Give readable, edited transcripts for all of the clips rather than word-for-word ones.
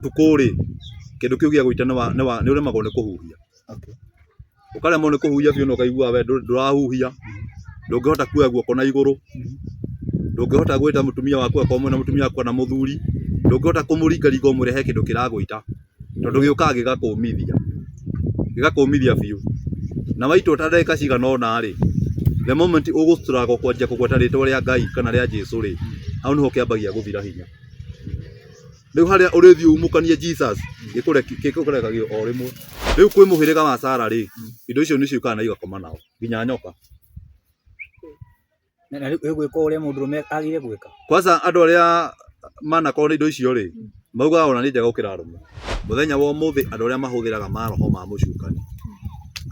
Ũtukũ rĩ, kĩndũ kĩu gĩa gũita nĩ ũremagwo nĩ kũhuhia. Ũkaremwo nĩ kũhuhia biũ na ũkaigua we ndũrahuhia, ndũngĩhota kuoya guoko na igũrũ, ndũngĩhota gwĩta mũtumia waku akorwo mwĩna mũtumia waku kana mũthuri, ndũngĩhota kũmũringaringa ũmwĩre he kĩndũ kĩragwĩta, tondũ gĩũkaga gĩgakũmithia, gĩgakũmithia biũ. Na waitwo ta ndagĩka cigana ũna rĩ, the moment ũgũ struggle kwanjia kũgweta rĩtwa rĩa Ngai kana rĩa Jesũ rĩ, hau nĩho kĩambagia gũthira hinya. Rĩu harĩa ũrĩthiĩ umũkanie Jesus gĩkũrekagio o rĩmwe. Rĩu kwĩ mũhĩrĩga wa Sara rĩ, indo icio nĩcio ciũkaga na igakoma nao nginya nyoka. Na rĩu ĩgwĩka ũrĩa mũndũrũme agire gwĩka. Kwanza andũ arĩa manakorwo na indo icio rĩ, maugaga ona nĩ njega gũkĩra arũme. Mũthenya wa ũmũthĩ andũ arĩa mahũthĩraga maroho ma mũcukani,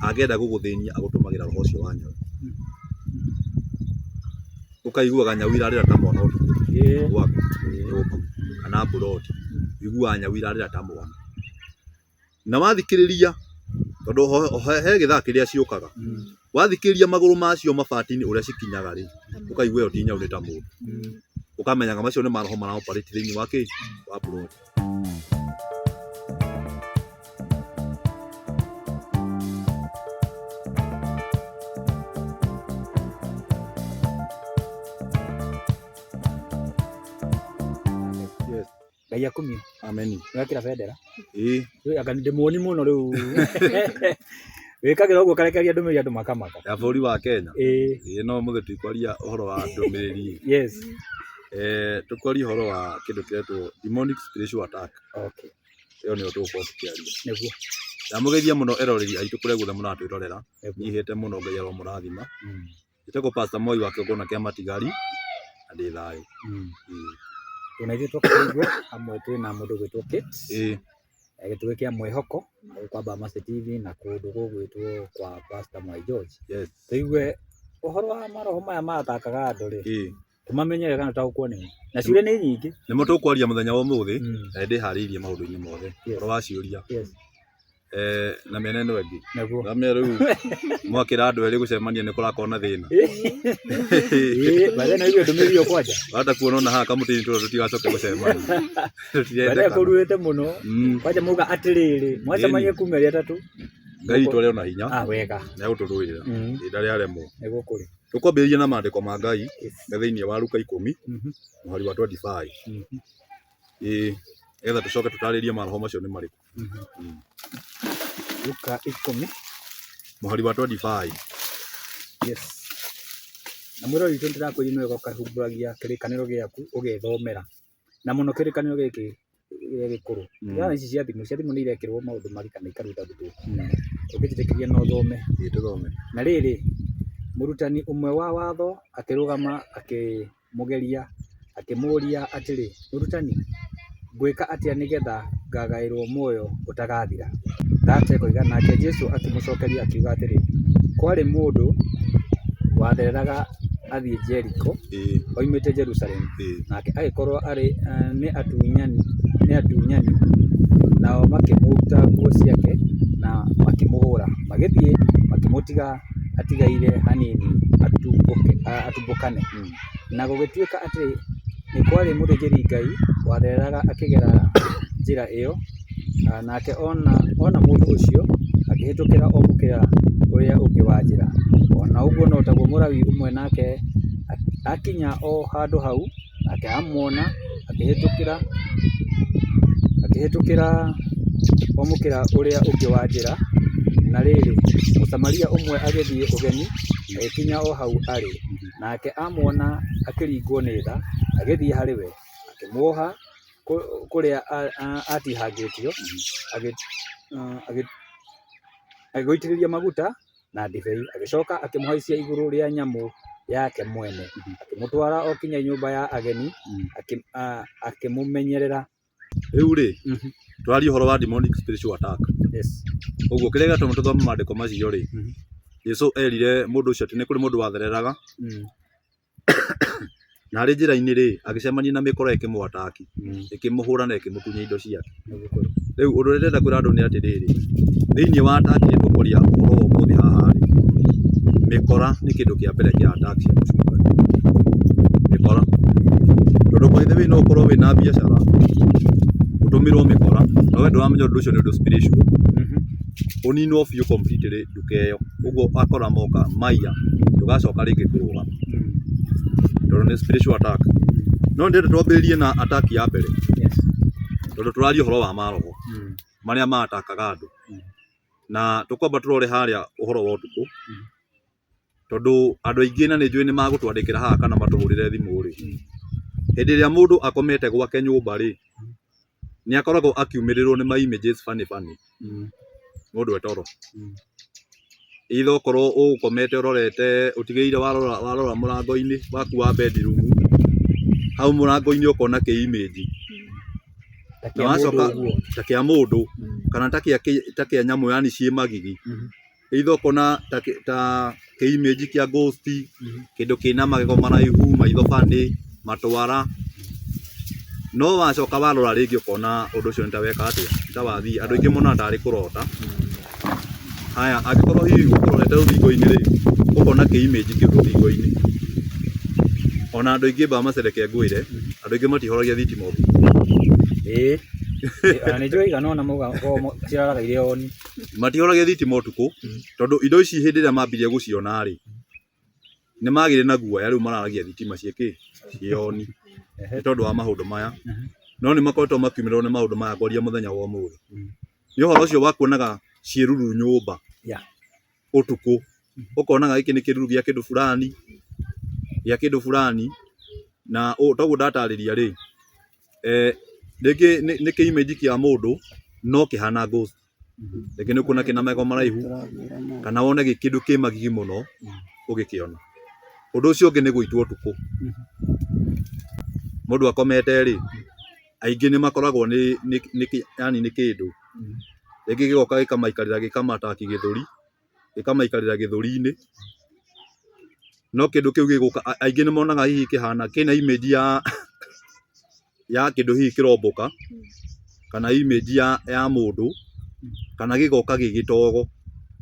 angĩenda gũgũthĩnia agũtũmagĩra roho ũcio wa nyau. Ũkaiguaga nyau irarĩra ta mwana ũtukũ gwaku nyũmba kana mburoti, ũiguaga nyau irarĩra ta mwana. Na wathikĩrĩria tondũ he gĩthaa kĩrĩa ciũkaga, wathikĩrĩria magũrũ macio mabati-inĩ ũrĩa cikinyaga rĩ, ũkaigua ĩyo ti nyau nĩ ta mũndũ. Ũkamenyaga macio nĩ maroho mara operate thĩinĩ wa kĩ? Wa mburoti. Yes. Ngai akumio. Ameni. Wekĩra bendera. Ĩĩ. Rĩu anga ndĩmuoni mũno rĩu. Wĩkagĩra ũguo ũkarekereria ndũmĩrĩri andũ makamaka. Ya bũrũri wa Kenya. Ĩĩ. Ĩĩ no ũmũthĩ tũtikwaria ũhoro wa ndũmĩrĩri. Yes. Tũkwaria ũhoro wa kĩndũ kĩretwo demonic spiritual attack. Okay. Ĩyo nĩyo tũgũkorwo tũkĩaria. Nĩguo. Ndamũgeithia mũno eroreri aitũ kũrĩa guothe mũratwĩrorera. Nĩguo. Nyihĩte mũno Ngai aromũrathima. Njĩtagwo Pastor Moi wa kĩgongona kĩa Matigari na ndĩ thayũ. Ĩĩ. Ona ithuĩ twoka kũigua hamwe twĩna mũndũ ũgwĩtwo Kate. Ĩĩ. Gĩtugĩ kĩa mwĩhoko gũkũ kwa Bamasi TV na kũndũ gũgwĩtwo kwa Pastor Mwai George. Yes. Tũigue ũhoro wa maroho maya matakaga andũ rĩ, Ĩĩ. tũmamenye wega na tũtaũkwo nĩmo. Na ciũria nĩ nyingĩ. Nĩmo tũkwaria mũthenya wa ũmũthĩ na nĩndĩharĩirie maũndũ-inĩ mothe. Ũhoro wa ciũria. Yes. Na mĩena ĩno ĩngĩ. Nĩguo. Ngamenya rĩu mwakĩra andũ erĩ gũcemania nĩ kũrakorwo na thĩna. Ĩĩ, baadaye na igue ndũmĩrĩri ĩyo kwanja. Wahota kuona ona haha kamũtĩ-inĩ tũrĩa tũtigacoke gũcemania. Baadaye Tũtirendekana. kũruĩte mũno. Kwanja mauga atĩrĩrĩ, mwacemania kuma ĩrĩa ĩtatũ. Ngai witũ arĩ o na hinya. Ah, wega. Nĩ egũtũrũĩrĩra. Ihinda rĩaremwo. Nĩguo kũrĩ. Tũkwambĩrĩria na maandĩko ma Ngai Yes. me thĩinĩ wa Luka ikũmi mũhari wa 25. Ĩĩ, nĩgetha tũcoke tũtarĩrie maroho macio nĩ marĩkũ. Luka 10. Mũhari wa 25. Yes. Na mwĩrori witũ nĩndĩrakwĩria nĩ wega ũkahumbũragia kĩrĩkanĩro gĩaku ũgethomera. Na mũno kĩrĩkanĩro gĩkĩ gĩa gĩkũrũ. Tigana na ici cia thimũ, cia thimũ nĩ irekĩrwo maũndũ mangĩ kana ikarutarutwo. Ũngĩnjĩtĩkĩria no thome. Ĩĩ tũthome. Na rĩrĩ, mũrutani ũmwe wa watho akĩrũgama akĩmũgeria, akĩmũũria atĩrĩ, Mũrutani, ngwĩka atĩa nĩgetha ngagaĩrũo muoyo ũtagathira? Ndatekoiga, nake Jesu akĩmũcokeria akiuga atĩrĩ, Kwarĩ mũndũ wathereraga athiĩ Jeriko oimĩte Jerusalemu, nake agĩkorũo arĩ nĩ atunyani, nao makĩmũruta nguo ciake na makĩmũhũra, magĩthiĩ makĩmũtiga atigaire hanini atumbũkane. Na gũgĩtuĩka atĩ nĩ kwarĩ mũthĩnjĩri-Ngai wathereraga akĩgera njĩra ĩyo, nake ona mũndũ ũcio, akĩhĩtũkĩra o mũkĩra ũrĩa ũngĩ wa njĩra. O na ũguo no taguo Mũlawii ũmwe nake akinya o handũ hau, nake amuona, akĩhĩtũkĩra o mũkĩra ũrĩa ũngĩ wa njĩra. Na rĩrĩ, Mũsamaria ũmwe agĩthiĩ ũgeni, agĩkinya o hau arĩ. Nake amuona akĩringwo nĩ tha, agĩthiĩ harĩ we, akĩmuoha kũrĩa aatihangĩtio, agĩgũitĩrĩria maguta na ndibei, agĩcoka akĩmũhaicia igũrũ rĩa nyamũ yake mwene, akĩmũtwara o kinya nyũmba ya ageni, akĩmũmenyerera. Rĩu rĩ, tũraria ũhoro wa demonic spiritual attack. Yes. Ũguo kĩrĩa gĩatũma tũthome maandĩko macio rĩ, Jesu erire mũndũ ũcio atĩ nĩ kũrĩ mũndũ wathereraga na arĩ njĩra-inĩ rĩ, agĩcemania na mĩkora ĩkĩmũ attack, ĩkĩmũhũra na ĩkĩmũtunya indo ciake. Rĩu ũndũ ũrĩa ndĩrenda kwĩra andũ nĩ atĩrĩrĩ, thĩinĩ wa attack iria tũkwaria ũhoro wa ũmũthĩ haha rĩ, mĩkora nĩ kĩndũ kĩa mbere kĩa attack cia mũcukani. Mĩkora. Tondũ by the way no ũkorwo wĩna biacara, Ũtũmĩrwo mĩkora, na we ndũramenya ũndũ ũcio nĩ ũndũ spiritual. Ũninwo biũ completely nduka ĩyo. Ũguo akora moka maiya, ndũgacoka rĩngĩ kũrũgama. Tondũ nĩ spiritual attack. No ndĩrenda twambĩrĩrie na attack ya mbere. Tondũ tũraria ũhoro wa maroho marĩa ma attackaga andũ. Na tũkwamba tũrore harĩa ũhoro wa ũtukũ. Tondũ andũ aingĩ na nĩ njũĩ nĩ magũtwandĩkĩra haha kana matũhũrĩre thimũ rĩ, hĩndĩ ĩrĩa mũndũ akomete gwake nyũmba rĩ, nĩ akoragwo akiumĩrĩrwo nĩ ma images funny funny mũndũ e toro. Either ũkorwo ũgũkomete ũrorete ũtigĩrĩire warora warora mũrango-inĩ waku wa bedroom, hau mũrango-inĩ ũkona kĩ image Ta na kĩa mũndũ wacoka ũguo. ta kĩa mũndũ kana ta kĩa ta kĩa nyamũ yani ciĩ magigi. Either ũkona ta ta kĩ image kĩa ghost, kĩndũ kĩna magego maraihu, maitho funny, matwara. No wacoka warora rĩngĩ ũkona ũndũ ũcio nĩ ta weka atĩa, nĩ ta wathiĩ. Andũ aingĩ monaga tarĩ kũrota. Haya, angĩkorwo hihi ũkũrorete rũthingo-inĩ rĩ, ũkona kĩ image kĩu rũthingo-inĩ. Ona andũ aingĩ Bamase reke ngwĩre, andũ aingĩ matihoragia thitima ũtukũ. Ĩĩ. Ona nĩ njũĩ aigana ũna maugaga ciraraga irĩ on. Matihoragia thitima ũtukũ, tondũ indo ici hĩndĩ ĩrĩa mambirie gũciona rĩ, nĩ magĩire na guoya rĩu mararagia thitima ciĩ kĩ, ciĩ on, nĩ tondũ wa maũndũ maya. No nĩ makoretwo makiumĩrĩrwo nĩ maũndũ maya ngwaria mũthenya wa ũmũthĩ. Nĩ ũhoro ũcio wa kuonaga ciĩruru nyũmba ũtukũ, ũkonaga gĩkĩ nĩ kĩruru gĩa kĩndũ fulani, gĩa kĩndũ fulani, na toguo ndatarĩria rĩ, rĩngĩ nĩ kĩ image kĩa mũndũ no kĩhana ghost. Rĩngĩ nĩ ũkuona kĩna magego maraihu, kana wone gĩ kĩndũ kĩ magigi mũno ũgĩkĩona. Ũndũ ũcio ũngĩ nĩ gũitwo ũtukũ. Mũndũ akomete rĩ, aingĩ nĩ makoragwo nĩ nĩ yani nĩ kĩndũ. Rĩngĩ gĩgoka gĩkamaikarĩra gĩkamataki gĩthũri, gĩkamaikarĩra gĩthũri-inĩ. No kĩndũ kĩu gĩgũka, aingĩ nĩ monaga hihi kĩhana kĩna image ya ya kĩndũ hihi kĩrombũka, kana image ya ya mũndũ, kana gĩgoka gĩ gĩtogo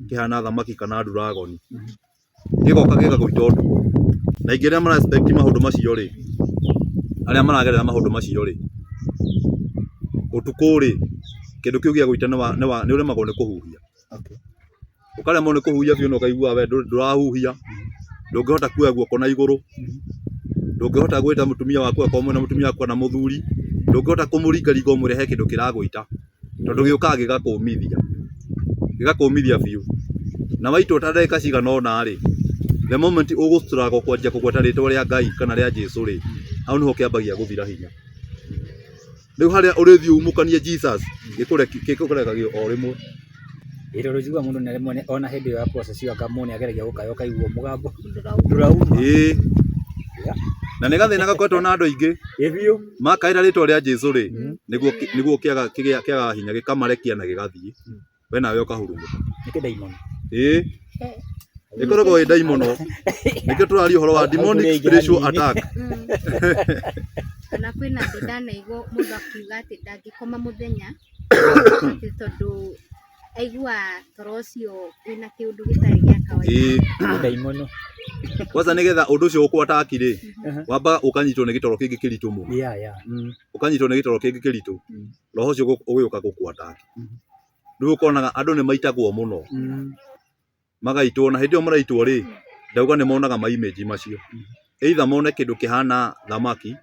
kĩhana thamaki kana dragon. Gĩgoka gĩgagũita ũtukũ. Na aingĩ arĩa mara expect maũndũ macio rĩ, arĩa maragerera maũndũ macio rĩ, ũtukũ rĩ, kĩndũ kĩu gĩagũita nĩ ũremagwo nĩ kũhuhia. Ũkaremwo nĩ kũhuhia biũ na ũkaigua we ndũrahuhia, ndũngĩhota kuoya guoko na igũrũ, ndũngĩhota gwĩta mũtumia waku akorwo mwĩna mũtumia waku kana mũthuri, ndũngĩhota kũmũringaringa ũmwĩre he kĩndũ kĩragũita, tondũ gĩũkaga gĩgakũmithia, gĩgakũmithia biũ. Na waitwo ta ndagĩka cigana ũna rĩ, the moment ũgũ struggle kwanjia kũgweta rĩtwa rĩa Ngai kana rĩa Jesũ rĩ, hau nĩho kĩambagia gũthira hinya. Rĩu harĩa ũrĩthiĩ umũkanie Jesus, gĩkũrekagio o rĩmwe. Ĩĩ tondũ njiguaga mũndũ nĩ rĩmwe ona hĩndĩ ĩyo ya process ĩyo anga mũndũ nĩ ageragia gũkaya ũkaigua mũgambo ndũrauma. Ĩĩ. Na nĩ gathĩna gakoretwo na andũ aingĩ. Ĩĩ biũ. Makaĩra rĩtwa rĩa Jesũ rĩ, nĩguo kĩagaga hinya gĩkamarekia na gĩgathiĩ. We nawe ũkahurumũka. Nĩ kĩdaimono. Ĩĩ. Ĩkoragwo ĩ ndaimono. Nĩkĩo tũraria ũhoro wa demonic spiritual attack. Ona kwĩna andũ ndanaigua mũndũ akiuga atĩ ndangĩkoma mũthenya atĩ tondũ aiguaga toro ũcio wĩna kĩũndũ gĩtarĩ gĩa kawaida. Ĩĩ. Ndaimono. Kwanza nĩgetha ũndũ ũcio ũkũ attack rĩ, wambaga ũkanyitwo nĩ gĩtoro kĩngĩ kĩritũ mũno. Ũkanyitwo nĩ gĩtoro kĩngĩ kĩritũ, roho ũcio ũgĩũka gũkũ attack. Rĩu ũkonaga andũ nĩ maitagwo mũno. Magaitwo na hĩndĩ ĩyo maraitwo rĩ, ndauga nĩ monaga ma image macio. Either mone kĩndũ kĩhana thamaki,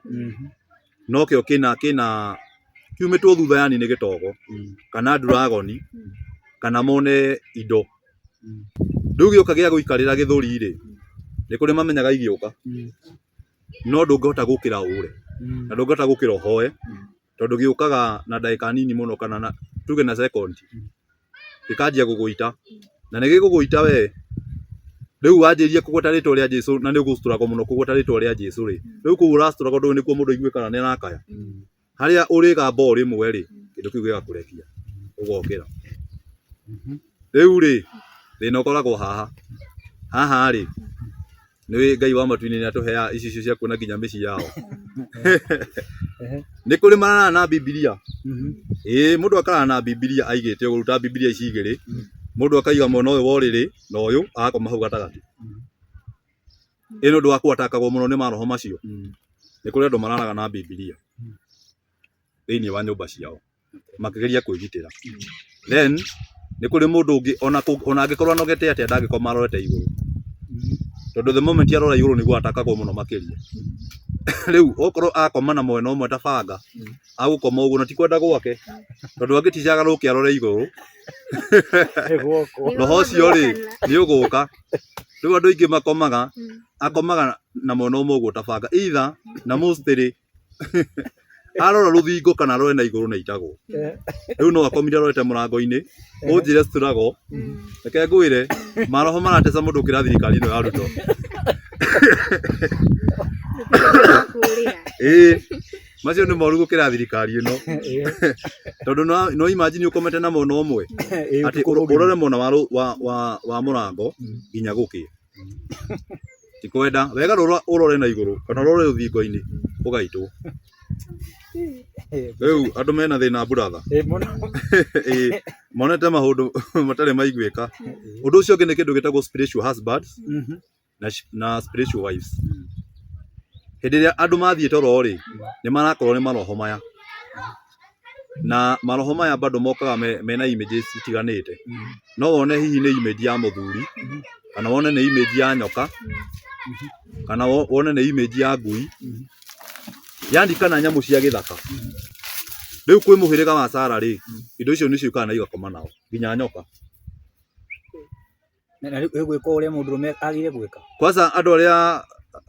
no kĩo kĩna kĩna kiumĩtwo thutha yani nĩ gĩtogo, kana dragon, kana mone indo. Rĩu gĩoka gĩa gũikarĩra gĩthũri rĩ, nĩ kũrĩ mamenyaga igĩũka, no ndũngĩhota gũkĩra ũre, na ndũngĩhota gũkĩra ũhoe, tondũ gĩũkaga na ndagĩka nini mũno kana na tuge na second, gĩkanjia gũgũita, na nĩ gĩgũgũita we, rĩu wanjĩrĩria kũgweta rĩtwa rĩa Jesũ na nĩ ũgũ struggle mũno kũgweta rĩtwa rĩa Jesũ rĩ, rĩu kũu ũra struggle ndũĩ nĩkuo mũndũ aiguĩkaga nĩ arakaya. Harĩa ũrĩgamba o rĩmwe rĩ, kĩndũ kĩu gĩgakũrekia, ũgokĩra. Rĩu rĩ, thĩna ũkoragwo haha. Haha rĩ, nĩ Ngai wa matu-inĩ nĩ atũheaga icicio cia kuona nginya mĩciĩ yao. Nĩ kũrĩ mararara na Bibilia. Ĩĩ mũndũ akarara na Bibilia aigĩte ũguo ta Bibilia ici igĩrĩ, mũndũ akaiga mwena ũyũ wa ũrĩrĩ na ũyũ agakoma hau gatagatĩ. Ĩ nĩ ũndũ wa kũatakagwo mũno nĩ maroho macio. Nĩ kũrĩ andũ mararaga na Bibilia thĩinĩ wa nyũmba ciao. Makĩgeria kwĩgitĩra. Then nĩ kũrĩ mũndũ ũngĩ ona ona angĩkorwo anogete atĩa ndangĩkoma arorete igũrũ. Tondũ the moment arora igũrũ nĩguo atakagwo mũno makĩria. Rĩu okorwo akoma na mwena ũmwe ta banga, agũkoma ũguo na ti kwenda gwake, tondũ angĩticaga rũke arore igũrũ, Nĩgwokwo. Roho ũcio rĩ nĩ ũgũka. Rĩu andũ aingĩ makomaga, akomaga na mwena ũmwe ũguo ta banga, either na mostly arora rũthingo kana arore na igũrũ na itagwo. Rĩu no akomire arorete mũrango-inĩ, ũnjĩre struggle, reke ngwĩre maroho marateca mũndũ gũkĩra thirikari ĩno ya Ruto. Kũrĩra. Ĩĩ, macio nĩ moru gũkĩra thirikari ĩno, tondũ no imagine ũkomete na mwena ũmwe atĩ ũrore mwena wa mũrango nginya gũkĩe. Ti kwenda wega rora ũrore na igũrũ kana ũrore rũthingo-inĩ ũgaitwo. Rĩu andũ mena thĩna brother. Ĩĩ, monete maũndũ matarĩ maiguĩka. Ũndũ ũcio ũngĩ nĩ kĩndũ gĩtagwo spiritual husbands na spiritual wives. Hĩndĩ ĩrĩa andũ mathiĩ toro rĩ, nĩ marakorwo nĩ maroho maya. Na maroho maya bado mokaga mena images itiganĩte. No wone hihi nĩ image ya mũthuri, kana wone nĩ image ya nyoka, kana wone nĩ image ya ngui, yani kana nyamũ cia gĩthaka. Rĩu kwĩ mũhĩrĩga wa Sara rĩ, indo icio nĩcio ciũkaga na igakoma nao, nginya nyoka. Na rĩu ĩgwĩka ũrĩa mũndũrũme agĩrĩire gwĩka. Kwanza andũ arĩa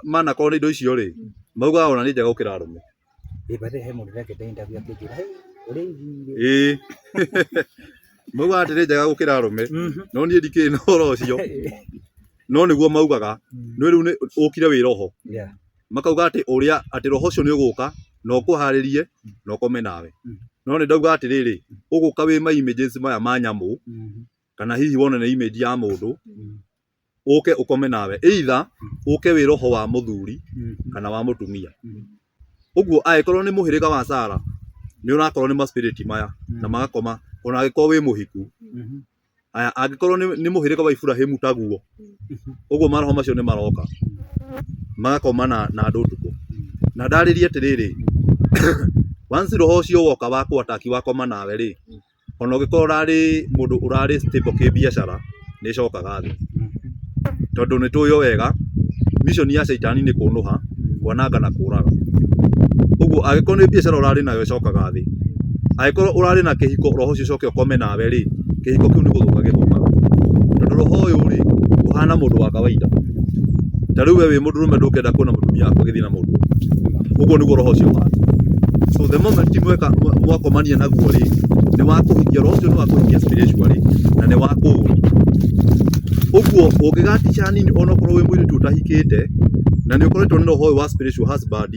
manakorwo na indo icio rĩ, maugaga ona nĩ njega gũkĩra arũme. Ĩ by the way he mũndũ ndekĩte interview akĩnjĩra, "Hey, ũrĩa iguire." Ĩĩ. Maugaga atĩ nĩ njega gũkĩra arũme, no niĩ ndikĩrĩ na ũhoro ũcio, no nĩguo maugaga. Nĩ rĩu nĩ ũkire wĩ roho. Makauga atĩ ũrĩa atĩ roho ũcio nĩ ũgũka na ũkũharĩrie na ũkome nawe. No nĩ ndauga atĩrĩrĩ, ũgũka wĩ ma images maya ma nyamũ, kana hihi wone nĩ image ya mũndũ, ũke ũkome nawe, either ũke wĩ roho wa mũthuri kana wa mũtumia. Ũguo angĩkorwo nĩ mũhĩrĩga wa Sara, nĩ ũrakorwo nĩ ma spirit maya na magakoma ona angĩkorwo wĩ mũhiku. Aya, angĩkorwo nĩ mũhĩrĩga wa Iburahĩmu taguo, ũguo maroho macio nĩ maroka magakoma na andũ ũtukũ. Na ndarĩrie atĩrĩrĩ, once roho ũcio woka wa kũ attack wakoma nawe rĩ, ona ũngĩkorwo ũrarĩ mũndũ ũrarĩ stable kĩbiacara nĩ ĩcokaga thĩ, tondũ nĩ tũĩ o wega mission ya caitani nĩ kũnũha, kwananga na kũraga. Ũguo angĩkorwo nĩ biacara ũrarĩ nayo ĩcokaga thĩ, angĩkorwo ũrarĩ na kĩhiko roho ũcio ũcoke ũkome nawe rĩ, kĩhiko kĩu nĩ gũthũka gĩthũkaga, tondũ roho ũyũ rĩ ũhana mũndũ wa kawaida. Ta rĩu we wĩ mũndũrũme ndũngĩenda kuona mũtumia waku agĩthiĩ na mũndũ ũngĩ, ũguo nĩguo roho ũcio ũhana. So the moment mweka mwakomania naguo rĩ, nĩ wa kũhikia, roho ũcio nĩ wa kũhikia spiritually na nĩ wa kũũri. Ũguo ũngĩgatica hanini onokorwo wĩ mũirĩtu ũtahikĩte na nĩ ũkoretwo nĩ roho ũyũ wa spiritual husband,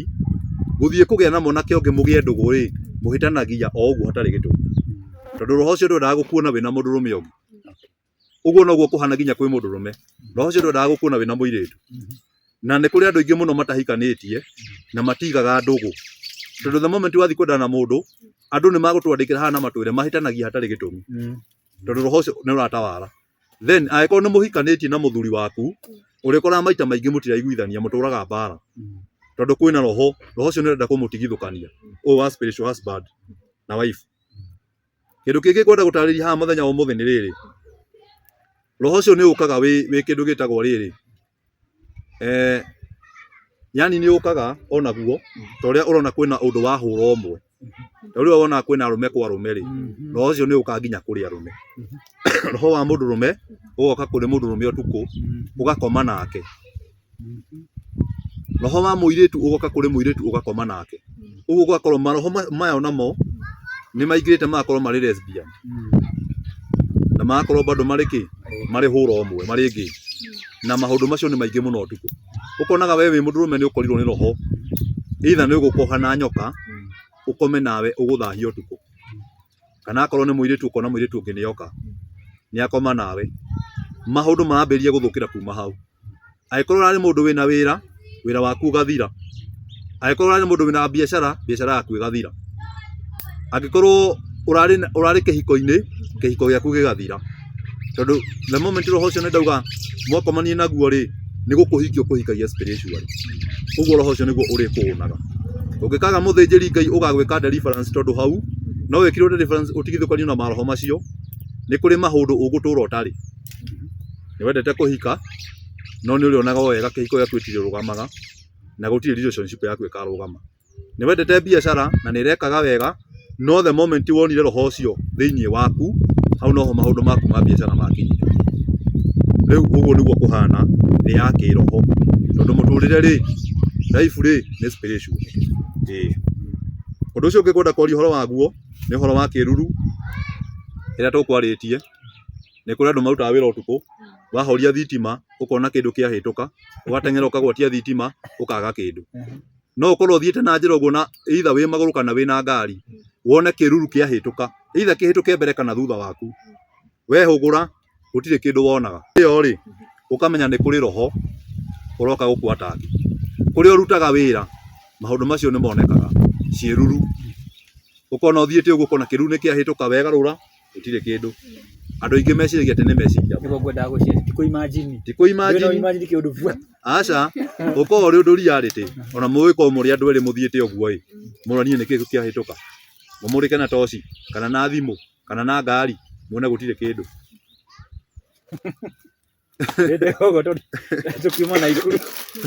gũthiĩ kũgĩa na mwanake ũngĩ mũgĩe ndũgũ rĩ, mũhĩtanagia o ũguo hatarĩ gĩtũmi, tondũ roho ũcio ndwendaga gũkuona wĩna mũndũrũme ũngĩ. Ũguo noguo kũhana nginya kwĩ mũndũrũme, roho ũcio ndwendaga gũkuona wĩna mũirĩtu. Na nĩ kũrĩ andũ aingĩ mũno matahikanĩtie na matigaga ndũgũ, tondũ the moment wathiĩ kwendana na mũndũ, andũ nĩ magũtwandĩkĩra haha na matwĩre mahĩtanagia hatarĩ gĩtũmi, tondũ roho ũcio nĩ ũratawara. Then angĩkorwo nĩ mũhikanĩtie na mũthuri waku, ũrĩkoraga maita maingĩ mũtiraiguithania, mũtũraga mbara, tondũ kwĩna roho, roho ũcio nĩ ũrenda kũmũtigithũkania, ũyũ wa spiritual husband na wife. Kĩndũ kĩngĩ ngwenda gũtarĩria haha mũthenya wa ũmũthĩ nĩ rĩrĩ, roho ũcio nĩ ũkaga wĩ kĩndũ gĩtagwo rĩrĩ, yani nĩ ũkaga onaguo ta ũrĩa ũrona kwĩna ũndũ wa hũra ũmwe, ta ũrĩa wonaga kwĩna arũme kwa arũme rĩ, roho ũcio nĩ ũkaga nginya kũrĩ arũme. Roho wa mũndũrũme ũgoka kũrĩ mũndũrũme ũtukũ ũgakoma nake. Roho wa mũirĩtu ũgoka kũrĩ mũirĩtu ũgakoma nake. Ũguo gũgakorwo maroho maya onamo nĩ maingĩrĩte magakorwo marĩ lesbian na magakorwo bado marĩ kĩ, marĩ hũra ũmwe, marĩ gay. Na maũndũ macio nĩ maingĩ mũno ũtukũ. Ũkonaga we wĩ mũndũrũme nĩ ũkorirwo nĩ roho, either nĩ ũgũka ũhana nyoka, ũkome nawe ũgũthahie ũtukũ. Kana akorwo nĩ mũirĩtu ũkona mũirĩtu ũngĩ nĩ oka, nĩ akoma nawe. Maũndũ marambĩrĩria gũthũkĩra kuma hau. Angĩkorwo ũrarĩ mũndũ wĩna wĩra, wĩra waku ũgathira. Angĩkorwo ũrarĩ mũndũ wĩna biacara, biacara yaku ĩgathira. Angĩkorwo ũrarĩ kĩhiko-inĩ, kĩhiko gĩaku gĩgathira. Tondũ the moment roho ũcio nĩ ndauga mwakomania naguo rĩ, nĩ gũkũhikia ũkũhikagia spiritually. Ũguo roho ũcio nĩguo ũrĩkũũnaga. Ũngĩkaga mũthĩnjĩri Ngai ũgagwĩka deliverance tondũ hau No wĩkirwo deliverance ũtigithũkanio na maroho macio, nĩ kũrĩ maũndũ ũgũtũra ũtarĩ. Nĩ wendete kũhika, no nĩ ũrĩonaga o wega kĩhiko gĩaku gĩtirĩrũgamaga, na gũtirĩ relationship yaku ĩkarũgama. Nĩ wendete biacara na nĩ ĩrekaga wega, no the moment wonire roho ũcio thĩinĩ waku, hau noho maũndũ maku ma biacara makinyire. Rĩu ũguo nĩguo kũhana thĩ ya kĩroho, tondũ mũtũrĩre rĩ, life rĩ, nĩ spiritual. Ĩĩ. Ũndũ ũcio ũngĩ ngwenda kwaria ũhoro waguo, nĩ ũhoro wa kĩruru, kĩrĩa tũkwarĩtie. Nĩ kũrĩ andũ marutaga wĩra ũtukũ, wahoria thitima, ũkona kĩndũ kĩahĩtũka, ũgateng'era ũkagwatia thitima, ũkaga kĩndũ. No ũkorwo ũthiĩte na njĩra ũguo na either wĩ magũrũ kana wĩna ngari, wone kĩruru kĩahĩtũka, either kĩhĩtũke mbere kana thutha waku. Wehũgũra, gũtirĩ kĩndũ wonaga. Ĩyo rĩ, ũkamenya nĩ kũrĩ roho ũroka gũkũ attack. Kũrĩa ũrutaga wĩra, maũndũ macio nĩ monekaga, ciĩruru. Ũkona ũthiĩte ũguo ũkona kĩruru nĩ kĩahĩtũka, wegarũra, gũtirĩ kĩndũ. Andũ aingĩ meciragia atĩ nĩ meciria. Nĩguo ngwendaga gwĩciria ti kũ imagine. Ti kũ imagine. Imagine kĩũndũ bua. Aca, ũkorwo ũrĩ ũndũ reality, ona mũgĩkorwo mũrĩ andũ erĩ mũthiĩte ũguo ĩ, mũranie nĩkĩ kĩahĩtũka. Mũmũrĩke na toci, kana na thimũ, kana na ngari, muone gũtirĩ kĩndũ. Ndĩ ũguo tondũ tũkiuma Naikuru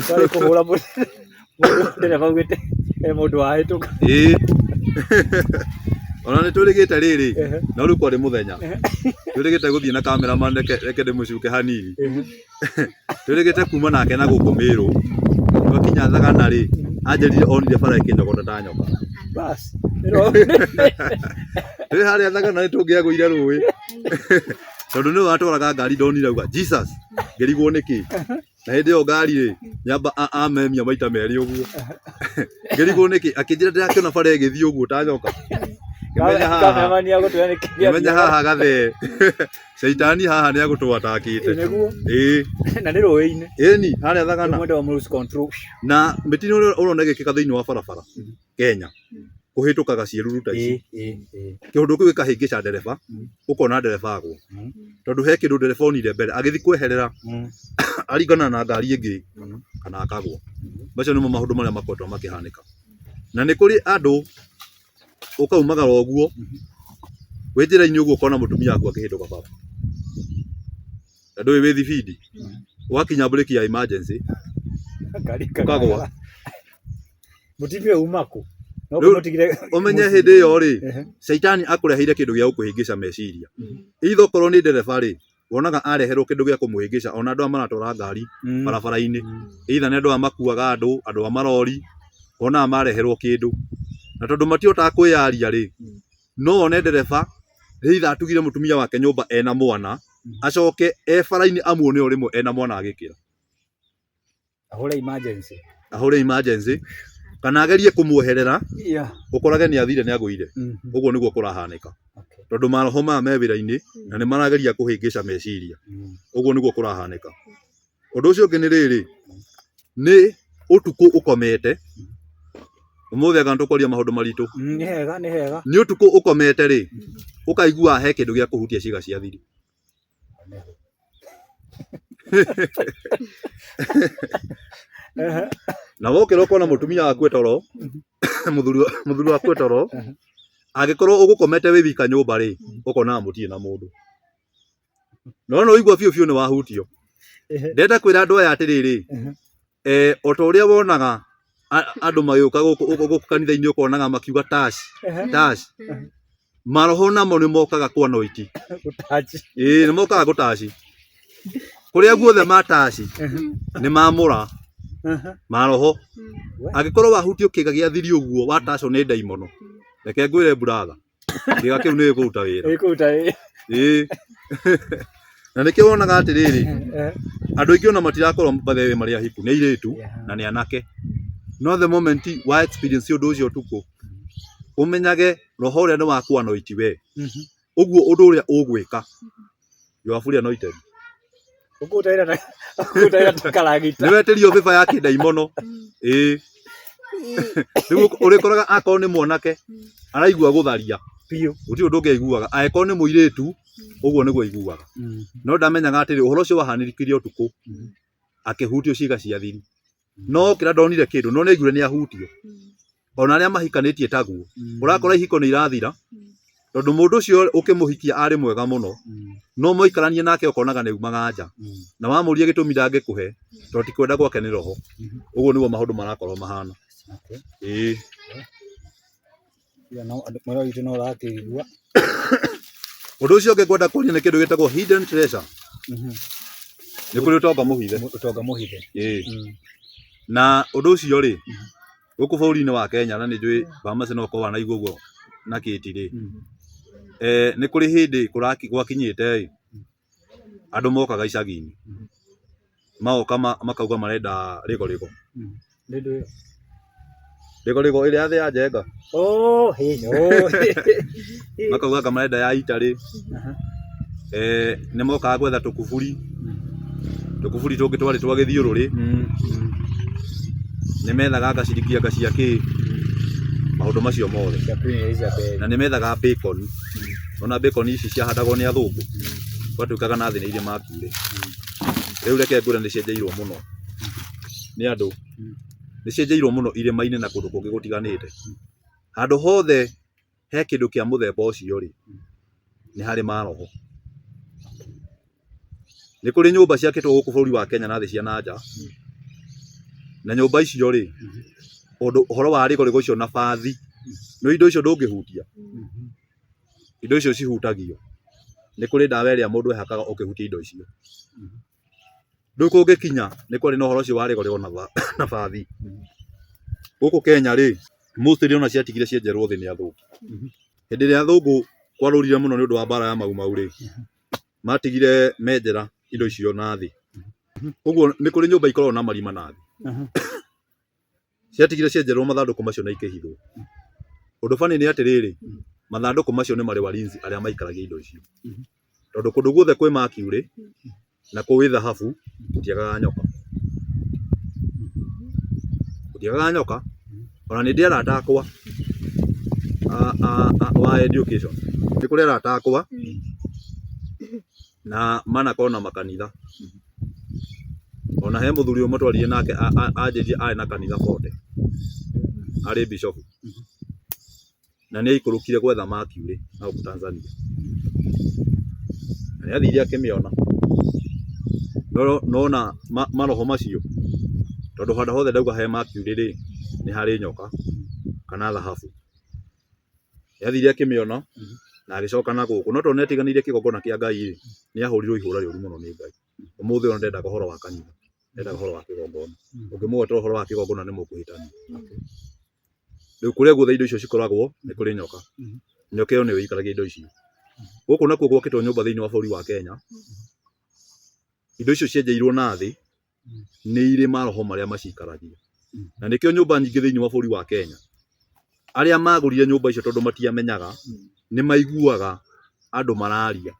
twarĩ kũhũra mũndũ ndereba augĩte he mũndũ wahĩtũka. Ĩĩ. Ona nĩ twĩrĩgĩte rĩrĩ, no rĩu kwarĩ mũthenya. Twĩrĩgĩte gũthiĩ na cameraman reke ndĩmũcuke hanini. Twĩrĩgĩte kuma nake na gũkũ Mĩrũ, twakinya Thagana rĩ, anjĩrire onire bara ĩkĩnyogota ta nyoka. Bas. Twĩ harĩa Thagana nĩ tũngĩagũire rũĩ. Tondũ nĩwe watwaraga ngari ndonire auga Jesus, ngĩrigwo nĩkĩ. Na hĩndĩ ĩyo ngari rĩ, nyamba amemia maita merĩ ũguo. Ngĩrigwo nĩkĩ, akĩnjĩra ndĩrakĩona bara ĩgĩthiĩ ũguo ta nyoka. Ngĩmenya haha, Cameraman agũtwĩra nĩkĩ ngĩmenya haha gathee. Caitani haha nĩ agũtwatakĩte. Nĩguo. Ĩĩ. Na nĩ rũĩ-inĩ. Ĩni, harĩa Thagana. Mwenda wa lose control. Na mĩtino ĩrĩa ũrona ĩgĩkĩka thĩinĩ wa barabara Kenya, kũhĩtũkaga ciĩruru ta ici. Ĩĩ, ĩĩ, ĩĩ. Kĩũndũ kĩu gĩkahĩngĩca ndereba, ũkona ndereba agwa. Tondũ he kĩndũ ndereba onire mbere, agĩthiĩ kweherera, aringana na ngari ĩngĩ, kana akagwa. Macio nĩmo maũndũ marĩa makoretwo makĩhanĩka. Na nĩ kũrĩ andũ ũkaumagara ũguo, wĩ njĩra-inĩ ũguo ũkona mũtumia waku akĩhĩtũka bara. Na ndũĩ wĩ thibindi, wakinya breki ya emergency, Ngari ũkagwa. Mũtumia uma kũ? No Rĩu, kũmũtigire Ũmenye mũciĩ. hĩndĩ ĩyo rĩ, caitani akũreheire kĩndũ gĩa gũkũhĩngĩca meciria. Either okorwo nĩ ndereba rĩ, wonaga areherwo kĩndũ gĩa kũmũhĩngĩca ona andũ aya maratwara ngari barabara-inĩ. Either nĩ andũ aya makuaga andũ, andũ a marori, wonaga mareherwo kĩndũ. Na tondũ matihotaga kwĩyaria rĩ, no wone ndereba either atugire mũtumia wake nyũmba ena mwana, acoke e bara-inĩ amuone o rĩmwe ena mwana agĩkĩra. Ahũre emergency. Ahũre emergency kana agerie kũmuoherera ũkorage nĩ athire nĩ agũire. Ũguo nĩguo kũrahanĩka. Tondũ maroho maya me wĩra-inĩ na nĩ marageria kũhĩngĩca meciria. Ũguo nĩguo kũrahanĩka. Ũndũ ũcio ũngĩ nĩ rĩrĩ, nĩ ũtukũ ũkomete, ũmũthĩ anga nĩtũkwaria maũndũ maritũ. Nĩ hega, nĩ hega. Nĩ ũtukũ ũkomete rĩ, ũkaigua he kĩndũ gĩa kũhutia ciĩga cia thiri. Na wokĩra ũkona mũtumia waku e toro, mũthuri waku e toro, angĩkorwo ũgũkomete wĩ wika nyũmba rĩ, ũkonaga mũtirĩ na mũndũ. No nĩ ũigua biũ biũ nĩ wahutio. Ndĩrenda kwĩra andũ aya atĩrĩrĩ, o ta ũrĩa wonaga andũ magĩũka gũkũ kanitha-inĩ ũkonaga makiuga touch, touch. Maroho namo nĩ mokaga kwa noiti. Gũtaci. Ĩĩ nĩ mokaga gũtaci. Kũrĩa guothe mataci nĩ mamũra maroho. Angĩkorwo wahutio kĩga gĩa thiri ũguo watacwo nĩ ndaimono, reke ngwĩre brother, kĩga kĩu nĩ gĩkũruta wĩra. Gĩkũruta wĩra. Ĩĩ. Na nĩkĩo wonaga atĩrĩrĩ, andũ aingĩ ona matirakorwo by the way marĩ ahiku, nĩ airĩtu na nĩ anake. No the moment wa experience ũndũ ũcio ũtukũ, ũmenyage roho ũrĩa nĩ wa kũ anoint we. Ũguo ũndũ ũrĩa ũgwĩka, you are fully anointed. Ũkũruta wĩra ta ũkũruta wĩra ta karagita. Nĩ wetĩrio bĩba ya kĩndaimono. Ĩĩ. Rĩu ũrĩkoraga akorwo nĩ mwanake araigua gũtharia. Biũ. Gũtirĩ ũndũ ũngĩ aiguaga. Angĩkorwo nĩ mũirĩtu, ũguo nĩguo aiguaga. No ndamenyaga atĩrĩ, ũhoro ũcio wahanĩkire ũtukũ, akĩhutio ciĩga cia thiri. No okĩra ndonire kĩndũ, no nĩ aiguire nĩ ahutio. Ona arĩa mahikanĩtie taguo, ũrakora ihiko nĩ irathira, Tondũ mũndũ ũcio ũkĩmũhikia arĩ mwega mũno, no mwaikarania nake ũkonaga nĩ umaga nja, na wamũria gĩtũmi ndangĩkũhe tondũ ti kwenda gwake nĩ roho. Ũguo nĩguo maũndũ marakorwo mahana. Ĩĩ. Ira no andũ mwena witũ no ũrakĩigua. Ũndũ ũcio ũngĩ ngwenda kũria nĩ kĩndũ gĩtagwo hidden treasure. Nĩ kũrĩ ũtonga mũhithe. Ũtonga mũhithe. Ĩĩ. Na ũndũ ũcio rĩ, gũkũ bũrũri-inĩ wa Kenya na nĩ njũĩ Bamasi no ũkorwo wanaigua ũguo na Kĩti rĩ, nĩ kũrĩ hĩndĩ gwakinyĩte ĩ, andũ mokaga icagi-inĩ, magoka makauga marenda rĩgorĩgo. Nĩ ndũ ĩyo. Rĩgorĩgo ĩrĩa ya thĩ ya Njenga. Oh, hĩ, oh. Makauga anga marenda ya Italy. Nĩ mokaga gwetha tũkuburi, tũkuburi tũngĩ twarĩ twa gĩthiũrũrĩ. Nĩ methaga anga ciringi anga cia kĩ, maũndũ macio mothe. Cia Queen Elizabeth. Na nĩ methaga bacon. Ona bacon ici ciahandagwo nĩ athũngũ, gwatuĩkaga na thĩ nĩ irĩ mercury. Rĩu reke ngwĩre nĩ cienjeirwo mũno nĩ andũ, nĩ cienjeirwo mũno irĩma-inĩ na kũndũ kũngĩ gũtiganĩte. Handũ hothe he kĩndũ kĩa mũthemba ũcio rĩ, nĩ harĩ maroho. Nĩ kũrĩ nyũmba ciakĩtwo gũkũ bũrũri wa Kenya na thĩ cia na nja, na nyũmba icio rĩ, ũndũ ũhoro wa rĩgorĩgo icio na bathi, nĩ indo icio ndũngĩhutia, indo icio cihutagio. Nĩ kũrĩ ndawa ĩrĩa mũndũ ehakaga ũkĩhutia indo icio. Rĩu kũngĩkinya nĩ kwarĩ na ũhoro ũcio wa rĩgorĩgo na bathi. Gũkũ Kenya rĩ, mostly ona ciatigire cienjerwo thĩ nĩ athũngũ. Hĩndĩ ĩrĩa athũngũ kwarũrire mũno nĩ ũndũ wa mbara ya Mau Mau rĩ, matigire menjera indo icio na thĩ. Ũguo nĩ kũrĩ nyũmba ikoragwo na marima na thĩ. Ciatigire cienjerwo mathandũkũ macio na ikĩhithwo. Ũndũ funny nĩ atĩrĩrĩ, mathandũkũ macio nĩ marĩ walinzi arĩa maikaragia indo icio. Tondũ kũndũ guothe kwĩ mercury na kwĩ thahabu gũtiagaga nyoka. Gũtiagaga nyoka. Ona nĩ ndĩ arata akwa wa education. Nĩ kũrĩ arata akwa na manakorwo na makanitha. Ona he mũthuri ũmwe twaririe nake anjĩrire arĩ na kanitha 40. Arĩ bishop. Na nĩ aikũrũkire gwetha mercury na gũkũ Tanzania. Na nĩ athire akĩmĩona. No nona maroho macio, tondũ handũ hothe ndauga he mercury rĩ, nĩ harĩ nyoka kana thahabu. Nĩ athire akĩmĩona na agĩcoka na gũkũ. No tondũ nĩ atiganĩirie kĩgongona kĩa Ngai rĩ, nĩ ahũrirwo ihũra rĩũru mũno nĩ Ngai. Ũmũthĩ ũyũ ndendaga ũhoro wa kanitha, ndendaga ũhoro wa kĩgongona. Ũngĩmũgwetera ũhoro wa kĩgongona nĩ mũkũhĩtania. Rĩu kũrĩa guothe indo icio cikoragwo nĩ kũrĩ nyoka. Nyoka ĩyo nĩyo ĩikaragia indo icio. Gũkũ nakuo gwakĩtwo nyũmba thĩinĩ wa bũrũri wa Kenya, indo icio cienjeirwo na thĩ nĩ irĩ maroho marĩa macikaragia. Na nĩkĩo nyũmba nyingĩ thĩinĩ wa bũrũri wa Kenya, arĩa magũrire nyũmba icio tondũ matiamenyaga, nĩ maiguaga andũ mararia.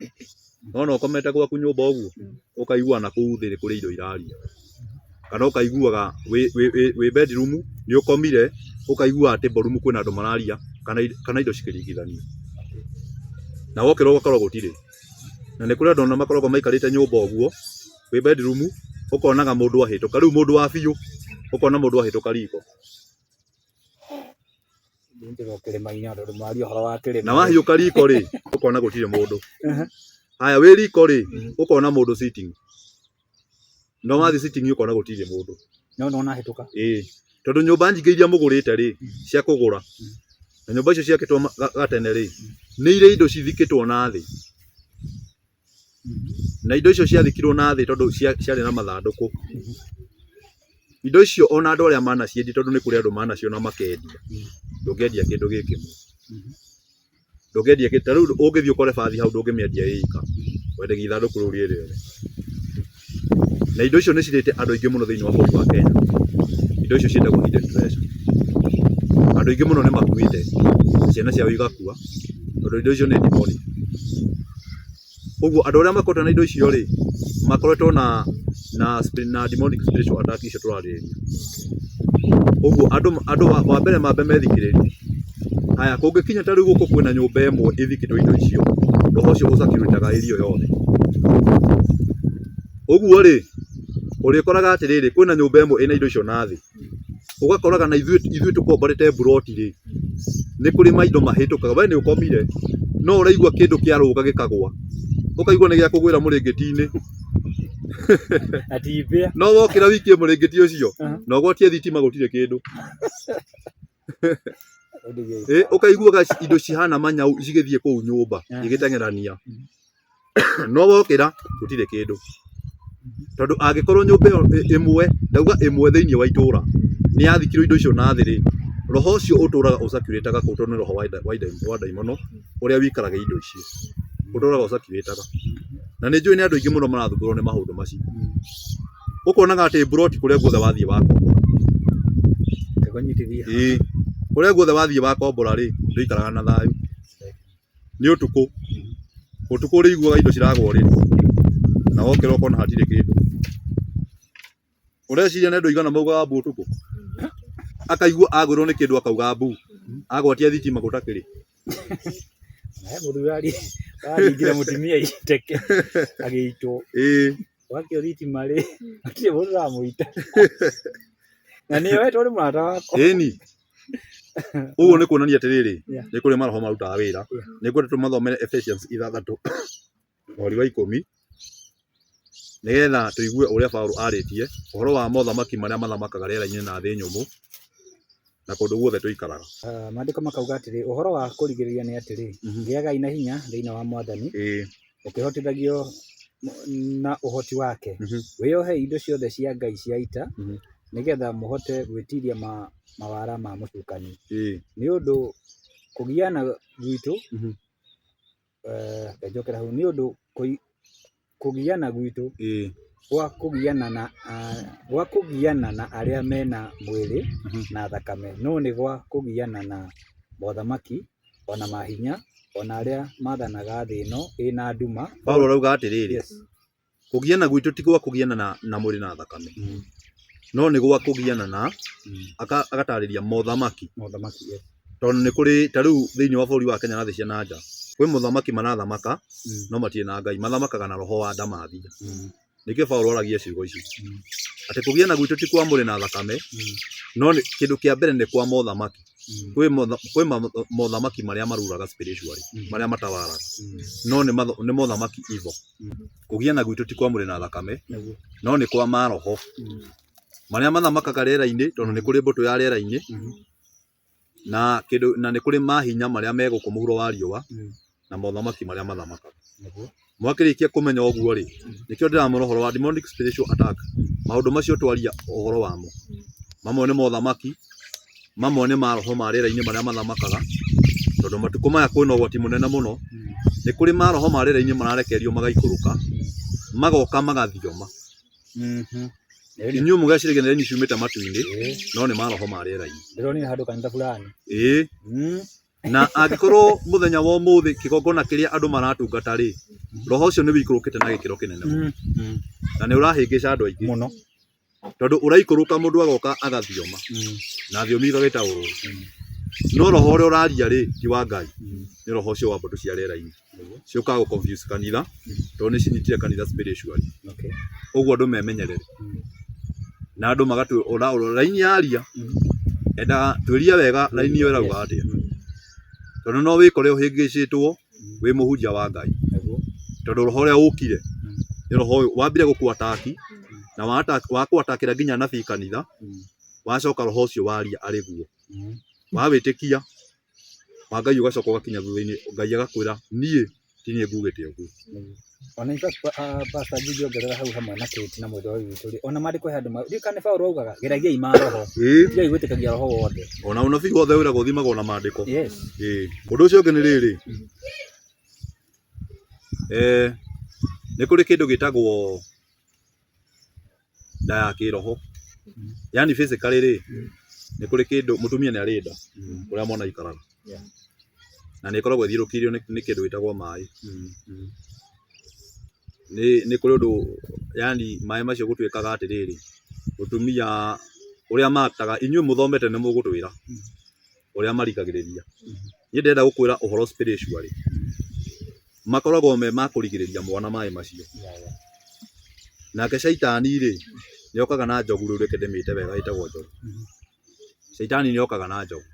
Nona ũkomete gwaku nyũmba ũguo, ũkaigua na kũu thĩ kũrĩ indo iraria. Kana ũkaiguaga wĩ bedroom nĩ ũkomire, ũkaigua atĩ ballroom kwĩna andũ mararia kana indo cikĩringithanio. Na wokĩra ũgakora gũtirĩ. Na nĩ kũrĩ andũ ona makoragwo maikarĩte nyũmba ũguo, wĩ bedroom, ũkonaga mũndũ ahĩtũka. Rĩu mũndũ wa biũ, ũkona mũndũ ahĩtũka riko. Na wahiũka riko rĩ, ũkona gũtirĩ mũndũ. Haya wĩ riko rĩ, ũkona mũndũ sitting. No wathiĩ sitting ũkona gũtirĩ mũndũ. No nona ahĩtũka. Ĩĩ. Tondũ nyũmba nyingĩ iria mũgũrĩte rĩ, cia kũgũra, na nyũmba icio ciakĩtwo gatene rĩ, nĩ irĩ indo cithikĩtwo na thĩ. Na indo icio ciathikirwo na thĩ tondũ ciarĩ na mathandũkũ. Indo icio ona andũ arĩa manaciendia tondũ nĩ kũrĩ andũ manaciona makendia, ndũngĩendia kĩndũ gĩ kĩmwe. Ndũngĩendia kĩndũ, ta rĩu ũngĩthiĩ ũkore bathi hau ndũngĩmĩendia ĩ ika, wendagia ithandũkũ rĩu rĩ rĩothe. Na indo icio nĩ cirĩte andũ aingĩ mũno thĩinĩ wa bũrũri wa Kenya. Indo icio ciĩtagwo hidden treasure. Andũ aingĩ mũno nĩ makuĩte, ciana ciao igakua, tondũ indo icio nĩ demonic. Ũguo andũ arĩa makoretwo na indo icio rĩ, makoretwo na demonic spiritual attack icio tũrarĩrĩria. Ũguo andũ wa mbere mambe methikĩrĩrie. Haya, kũngĩkinya ta rĩu gũkũ kwĩna nyũmba ĩmwe ĩthikĩtwo indo icio, roho ũcio ũcirculate area ĩyo yothe. Ũguo rĩ, ũrĩkoraga atĩrĩrĩ, kwĩna nyũmba ĩmwe ĩna indo icio na thĩ. Ũgakoraga na ithuĩ tũkomborete mburoti rĩ, nĩ kũrĩ maindo mahĩtũkaga. We nĩ ũkomire, No ũraigua kĩndũ kĩarũga gĩkagwa, ũkaigua nĩ gĩakũgwĩra mũrĩngĩti-inĩ. Na ti mbĩa. No wokĩra wikie mũrĩngĩti ũcio na ũgwatie thitima gũtirĩ kĩndũ. Ĩ, ũkaiguaga indo cihana manyau cigĩthiĩ kũu nyũmba igĩteng'erania, no wokĩra gũtirĩ kĩndũ. Tondũ angĩkorwo nyũmba ĩyo ĩmwe, ndauga ĩmwe thĩinĩ wa itũra nĩ yathikirwo indo icio na thĩ rĩ, roho ũcio ũtũraga ũcirculataga kũu, tondũ nĩ roho wa ndaimono ũrĩa wĩikaraga indo icio, ũtũraga ũcirculataga. Na nĩ njũĩ nĩ andũ aingĩ mũno marathumbũrwo nĩ maũndũ macio. Ũkonaga atĩ mburoti kũrĩa guothe wathiĩ wakombora. Ngũnyitithia. Ĩĩ, kũrĩa guothe wathiĩ wakombora rĩ, ndũikaraga na thayũ. Nĩ ũtukũ. Ũtukũ ũrĩiguaga indo ciragwa ũrĩrĩ. Na wokĩra ũkona hatirĩ kĩndũ. Ũreciria nĩ andũ aigana maugaga mbu ũtukũ? Akaigua agwĩrwo nĩ kĩndũ akauga mbu. Agwatia thitima gũtakĩrĩ. He mũndũ ũraringire mũtumia iteke agĩitwo. Ĩĩ. Wakio thitima rĩ, hatirĩ mũndũ ũramũita. Na nĩ oetwo nĩ mũrata wakwa. Ĩni. Ũguo nĩ kuonania atĩrĩrĩ, Yeah. nĩ kũrĩ maroho marutaga wĩra. Yeah. Nĩ ngwenda tũmathomere Ephesians 6 mweri wa 10, nĩgetha tũigue ũrĩa Paũlũ arĩtie ũhoro wa mothamaki marĩa mathamakaga rĩera-inĩ na thĩ nyũmũ na kũndũ guothe tũikaraga. Maandĩko makauga atĩrĩ, ũhoro wa kũrigĩrĩria nĩ atĩrĩ, gĩagai na hinya thĩinĩ wa Mwathani, ũkĩhotithagio na ũhoti wake. Wĩyohei indo ciothe cia Ngai cia ita, nĩgetha mũhote gwĩtiiria mawara ma mũcukani. Nĩ ũndũ kũgiana gwitũ, njokera hau, nĩ ũndũ kũgiana gwitũ gwa kũgiana na gwa kũgiana na arĩa mena mwĩrĩ na thakame, no nĩ gwa kũgiana na mothamaki ona mahinya ona arĩa mathanaga thĩ ĩno ĩna nduma. Paulo arauga atĩrĩrĩ, Yes. kũgiana gwitũ ti gwa kũgiana na mwĩrĩ na thakame, no nĩ gwa kũgiana na agatarĩria mothamaki. Mothamaki, yes. Tondũ nĩ kũrĩ ta rĩu thĩinĩ wa bũrũri wa Kenya na thĩ cia na nja, kwĩ mothamaki marathamaka no matirĩ na Ngai, mathamakaga na roho wa ndamathia. Nĩkĩo Paulo aragia ciugo ici atĩ kũgiana gwitũ ti kwa mwĩrĩ na thakame, no nĩ kĩndũ kĩa mbere nĩ kwa mothamaki. Kwĩ mothamaki marĩa maruraga spiritually, marĩa matawaraga, no nĩ mothamaki evil. Kũgiana gwitũ ti kwa mwĩrĩ na thakame, no nĩ kwa maroho marĩa mathamakaga rĩera-inĩ, tondũ nĩ kũrĩ mbũtũ ya rĩera-inĩ, na kĩndũ, na nĩ kũrĩ mahinya marĩa me gũkũ mũhuro wa riũa, na mothamaki marĩa mathamakaga. Mwakĩrĩkia kũmenya ũguo rĩ, nĩkĩo ndĩramwĩra ũhoro wa demonic spiritual attack. Maũndũ macio twaria ũhoro wamo, mamwe nĩ mothamaki, mamwe nĩ maroho ma rĩera-inĩ marĩa mathamakaga, tondũ matukũ maya kwĩna ũgwati mũnene mũno. Nĩ kũrĩ maroho ma rĩera-inĩ mararekererio magaikũrũka, magoka magathioma. Inyuĩ mũgeciragia nĩ raini ciumĩte matu-inĩ, no nĩ maroho ma rĩera-inĩ. Ndĩronire handũ kanitha fulani. Ĩĩ. Na angĩkorwo mũthenya wa ũmũthĩ kĩgongona kĩrĩa andũ maratungata rĩ, roho ũcio nĩ wĩikũrũkĩte na gĩkĩro kĩnene mũno. Na nĩ ũrahĩngĩca andũ aingĩ mũno, tondũ ũraikũrũka mũndũ agoka agathioma, na thiomi igagĩtaũrwo. No roho ũrĩa ũraria rĩ, ti wa Ngai, nĩ roho ũcio wa mbũtũ cia rĩera-inĩ. Ciũkaga gũ confuse kanitha, tondũ nĩ cinyitire kanitha spiritually. Ũguo andũ memenyerere. Na andũ magatwĩra raini yaria, endaga twĩrie wega raini ĩyo ĩrauga atĩa. Tondũ no wĩkore ũhĩngĩcĩtwo wĩ mũhunjia wa Ngai. Tondũ roho ũrĩa ũkire nĩ roho ũyũ wambire gũkũ-attack, na wakũ-attackĩra nginya anabii kanitha, wacoka roho ũcio waria arĩ guo. Wawĩtĩkia wa Ngai ũgacoka ũgakinya thutha-inĩ Ngai agakwĩra niĩ ti niĩ ngugĩte ũguo. Ona in fact, Pastor ingĩongerera hau hamwe na Kate na mwendwa ũyũ witũ rĩ, ona maandĩko he handũ ndiũĩ kana nĩ Paũlũ augaga geragiai maroho, tigai gwĩtĩkagia roho wothe. Ona ũnabii wothe wĩragwo ũthimagwo na maandĩko. Yes. Ĩĩ. Ũndũ ũcio ũngĩ nĩ rĩrĩ, nĩ kũrĩ kĩndũ gĩtagwo nda ya kĩroho. Yaani physically rĩ, nĩ kũrĩ kĩndũ mũtumia nĩ arĩ nda kũrĩa mwana aikaraga. Na nĩ ĩkoragwo ĩthiũrũrũkĩirio nĩ kĩndũ gĩtagwo maĩ. Nĩ kũrĩ ũndũ yaani maĩ macio gũtuĩkaga atĩrĩrĩ, mũtumia ũrĩa mataga, inyuĩ mũthomete nĩ mũgũtwĩra ũrĩa marigagĩrĩria. Niĩ ndĩrenda gũkwĩra ũhoro spiritually. Makoragwo me ma kũrigĩrĩria mwana maĩ macio. Nake caitani rĩ, nĩ okaga na njogu rĩu reke ndĩmĩte wega ĩtagwo njogu. Caitani nĩ okaga na njogu.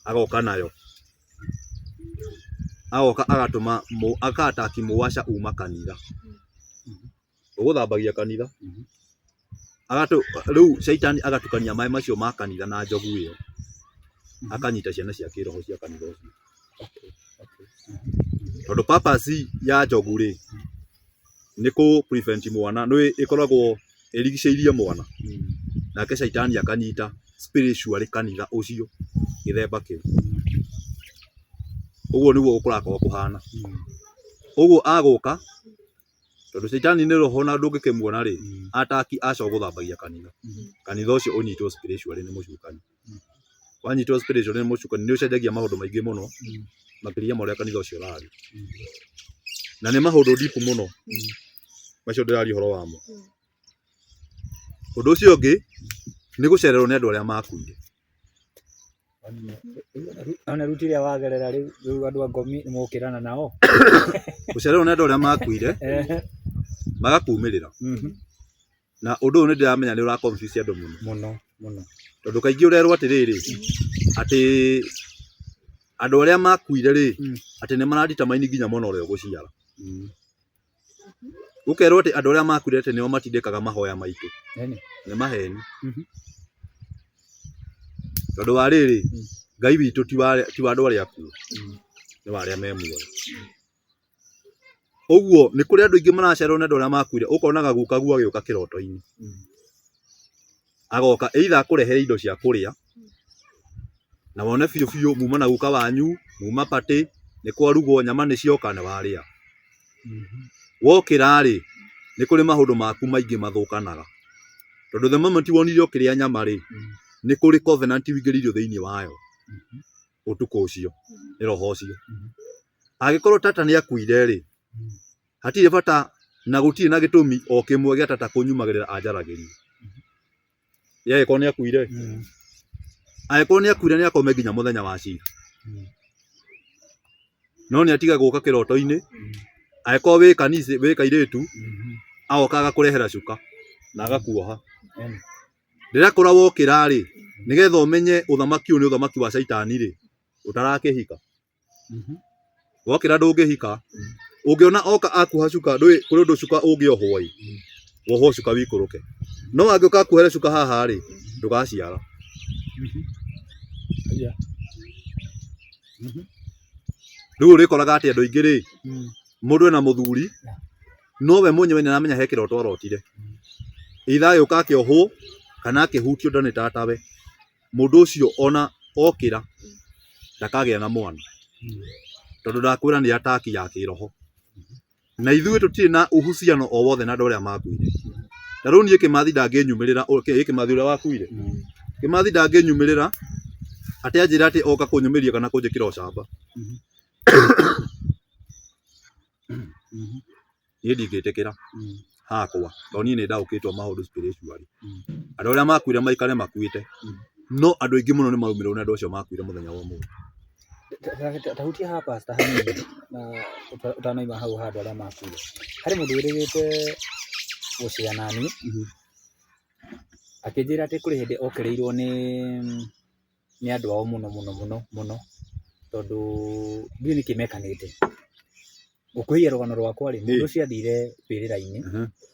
Agoka nayo. Agoka agatũma aka-attack mũwaca uma kanitha. Ũgũthambagia kanitha. Agatũ rĩu caitani agatukania maĩ macio ma kanitha na njogu ĩyo. Akanyita ciana cia kĩroho cia kanitha ũcio. Tondũ purpose ya njogu rĩ, nĩ kũ prevent mwana, nĩ ĩkoragwo ĩrigicĩirie mwana. Nake caitani akanyita spiritually kanitha ũcio gĩthemba kĩu. Ũguo nĩguo kũrakorwo kũhana. Ũguo agũka tondũ caitani nĩ roho na ndũngĩkĩmuona rĩ, ataki acoka gũthambagia kanitha. Kanitha ũcio ũnyitwo spiritually nĩ mũcukani. Wanyitwo spiritually nĩ mũcukani nĩ ũcenjagia maũndũ maingĩ mũno makĩria ma ũrĩa kanitha ũcio ũrarĩ. Na nĩ maũndũ deep mũno macio ndĩraria ũhoro wamo. Ũndũ ũcio ũngĩ nĩ gũcererwo nĩ andũ arĩa makuire. Ona rĩu tiria wagerera rĩu rĩu andũ a ngomi nĩ mũgũkĩrana nao. Gũcererwo nĩ andũ arĩa makuire magakumĩrĩra. Na ũndũ ũyũ nĩ ndĩramenya nĩ ũra confuse andũ mũno. Mũno mũno. Tondũ kaingĩ ũrerwo atĩrĩrĩ, atĩ andũ arĩa makuire rĩ, atĩ nĩ mara determine nginya mwana ũrĩa ũgũciara. Ũkerwo atĩ andũ arĩa makuire atĩ nĩo matindĩkaga mahoya maitũ. Nĩ maheni. Tondũ wa rĩrĩ, Ngai witũ ti wa andũ arĩa akuũ, nĩ wa arĩa me muoyo. Ũguo nĩ kũrĩ andũ aingĩ maracererwo nĩ andũ arĩa makuire, ũkonaga gukaguo agĩũka kĩroto-inĩ. Agoka either akũrehere indo cia kũrĩa, na wone biũ biũ muma na guka wanyu, muma party, nĩ kwarugwo, nyama nĩ cioka nĩ warĩa. Wokĩra rĩ, nĩ kũrĩ maũndũ maku maingĩ mathũkanaga. Tondũ the moment wonire ũkĩrĩa nyama rĩ, nĩ kũrĩ covenant ũingĩrĩirio thĩinĩ wayo ũtukũ ũcio nĩ roho ũcio. Angĩkorwo tata nĩ akuire rĩ, hatirĩ bata na gũtirĩ na gĩtũmi o kĩmwe gĩa tata kũnyumagĩrĩra anjaragĩrie. Ye angĩkorwo nĩ akuire, angĩkorwo nĩ akuire nĩ akome nginya mũthenya wa cira. No nĩ atiga gũka kĩroto-inĩ, angĩkorwo wĩ kanitha wĩ kairĩtu, agoka agakũrehera cuka na agakuoha. Rĩrĩa wokĩra rĩ, nĩgetha ũmenye ũthamaki ũyũ nĩ ũthamaki wa caitani rĩ, ũtarakĩhika. Wokĩra ndũngĩhika, ũngĩona oka akuoha cuka, ndũĩ kũrĩ ũndũ cuka ũngĩohwo ĩ, wohwo cuka wĩikũrũke. No angĩũka akuohere cuka haha rĩ, ndũgaciara. Rĩu ũrĩkoraga atĩ andũ aingĩ rĩ, mũndũ ena mũthuri, no we mwenyewe nĩ aramenya he kĩroto arotire. Either agĩũka akĩohwo, kana akĩhutio nda nĩ tatawe. Mũndũ ũcio ona okĩra, ndakagĩa na mwana. Tondũ ndakwĩra nĩ attack ya kĩroho. Na ithuĩ tũtirĩ na uhusiano o wothe na andũ arĩa makuire. Ta rĩu niĩ Kĩmathi ndangĩnyumĩrĩra, ĩ Kĩmathi ũrĩa wakuire? Kĩmathi ndangĩnyumĩrĩra atĩ anjĩre atĩ oka kũnyũmĩria kana kũnjĩkĩra ũcamba. Niĩ ndingĩtĩkĩra hakwa tondũ niĩ nĩ ndaũkĩtwo maũndũ spiritually. Andũ arĩa makuire maikare makuĩte, no andũ aingĩ mũno nĩ marũmĩrĩirwo nĩ andũ acio makuire mũthenya wa ũmũthĩ. Tahutia haha pastor hanini na ũtanauma hau ha andũ arĩa makuire. Harĩ mũndũ wĩrĩgĩte gũcea naniĩ, akĩnjĩra atĩ kũrĩ hĩndĩ okĩrĩirwo nĩ nĩ andũ ao mũno mũno mũno mũno, tondũ ndiũĩ nĩkĩ mekanĩte. Ngũkwĩhia rũgano rwakwa rĩ, mũndũ ũcio athire mbĩrĩra-inĩ,